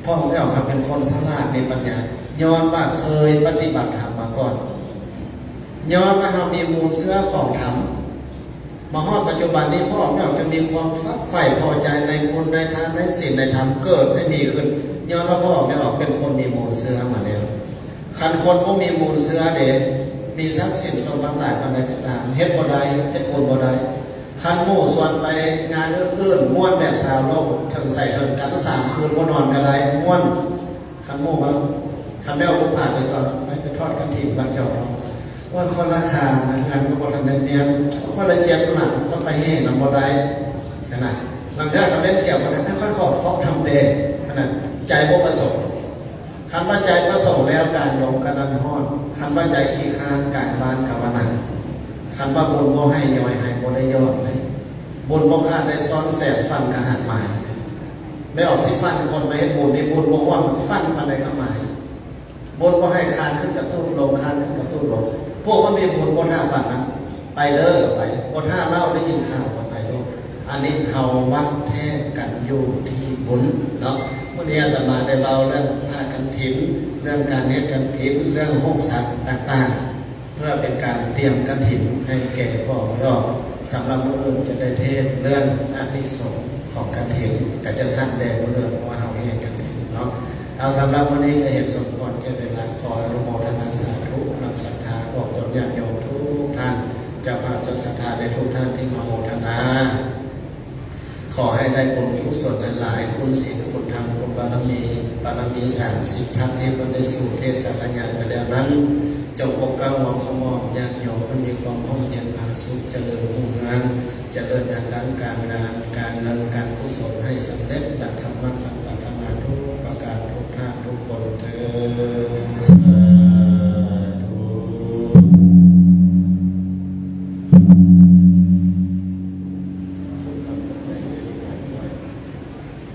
ພໍ່ແມ່ອອກເຮົາເປັນຄົນສະຫຼາດ ມີປັນຍາ ຍ້ອນວ່າເຄີຍປະຕິບັດທຳມາກ່ອນ, ຍ້ອນວ່າເຮົາມີມູນເຊື້ອຂອງທຳ. ມາຮອດປັດຈຸບັນນີ້ ພໍ່ແມ່ອອກຈະມີຄວາມຝັກໃຝ່ພໍໃຈໃນບຸນ ໃນທານ ໃນສິນ ໃນທຳ ເກີດໃຫ້ມີຂຶ້ນ ຍ້ອນວ່າພໍ່ແມ່ອອກເປັນຄົນມີມູນເຊື້ອມາແລ້ວ. ຄັນຄົນບໍ່ມີມູນເຊື້ອເດ ມີຊັບສິນສົມບັດຫຼາຍປານໃດກໍຕາມ ເຮັດບໍ່ໄດ້ ເຮັດບຸນບໍ່ໄດ້. ຄັນໝູ່ຊວນໄປງານອື່ນໆ ມ່ວນແບບຊາວໂລກ ເຖິງໃສເຖິງກັນ ສາມຄືນບໍ່ນອນກໍໄດ້ ມ່ວນ. ຄັນໝູ່ວ່າ ຄັນແມ່ອອກພາໄປຊອນ ໄປ ໄປທອດກະຖິນບ້ານເຈົ້າເນາະ ໂອ້ຍ ຂ້ອຍລາຄານະ ເຮືອນກໍບໍ່ທັນໄດ້ມ້ຽນ ຂ້ອຍລະເຈັບຫຼັງ ຂ້ອຍໄປແຫ່ນຳບໍ່ໄດ້ ຊັ້ນນະ. ລາງເທື່ອກໍແມ່ນສຽວບໍ່ໄດ້ ໃຫ້ຂ້ອຍຂໍເຄາະທຳແດ່ ອັນນັ້ນໃຈບໍ່ປະສົງ. ຄັນວ່າໃຈປະສົງແລ້ວ ກາງລົມກໍນັ່ງຮ້ອນ, ຄັນວ່າໃຈຂີ້ຄ້ານ ກາງບ້ານກໍວ່າໜາວ, ຄັນວ່າບຸນບໍ່ໃຫ້ຍ່ອຍໃຫ້ ບໍ່ໄດ້ຢອດເດ້. ບຸນບໍ່ຂາດໄດ້ຊ້ອນແສນ ຝັນກໍຫາກໝາຍ. ແມ່ອອກຊິຝັນຄົນໄປເຮັດບຸນນີ້ ບຸນບໍ່ຫວັງ ຝັນປານໃດກໍໝາຍ. ບົດບໍ່ໃຫ້ຄານຂຶ້ນກະຕຸ້ນລົງ ຄານຂຶ້ນກະຕຸ້ນລົງ. ພວກບໍ່ມີບຸນບໍ່ຖ້າປານນັ້ນ ໄປເດີ ໄປ. ບໍ່ຖ້າເລົ່າໄດ້ຍິນຂ່າວກໍໄປໂລດ. ອັນນີ້ເຮົາວັດແທກກັນຢູ່ທີ່ບຸນເນາະ. ມື້ນີ້ອາດຕະມາໄດ້ເວົ້າເລື່ອງຜ້າກັນຖິນ, ເລື່ອງການເຮັດກັນຖິນ, ເລື່ອງໂຮງສັນຕ່າງໆ. ເພື່ອເປັນການຕຽມກະຖິນໃຫ້ແກ່ພໍ່ແມ່ອອກ. ສຳລັບມື້ອື່ນຈະໄດ້ເທດເລື່ອງອານິສົງຂອງກະຖິນ ກະຈະສັ້ນແດ່ມື້ອື່ນ ເພາະວ່າເຮົາແຫ່ກະຖິນເນາະ. ເອົາ ສຳລັບມື້ນີ້ກະເຫັນສົມຄວນແກ່ເວລາ ຂໍອະນຸໂມທະນາສາທຸນຳສັດທາຂອງຕົນຍາດໂຍມທຸກທ່ານ, ເຈົ້າພາບເຈົ້າສັດທາໃນທຸກທ່ານທີ່ມາໂມທະນາ. ຂໍໃຫ້ໄດ້ບຸນກຸສົນຫຼາຍໆ ຄຸນສິນ ຄຸນທຳ ຄຸນບາລະມີ, ບາລະມີສາມສິບທັດທີ່ເພິ່ນໄດ້ສູ່ເທດສາທະຍາຍໄປແລ້ວນັ້ນ ຈົ່ງປົກກາວອງຂະໝອມຍາດໂຍມໃຫ້ມີຄວາມຮົ່ມເຢັນຜາສຸກ, ຈະເລີນຮຸ່ງເຮືອງ, ຈະເລີນທາງດ້ານການງານ, ການເງິນ, ການກຸສົນໃຫ້ສຳເລັດດັ່ງຄຳໝັ້ນຄຳ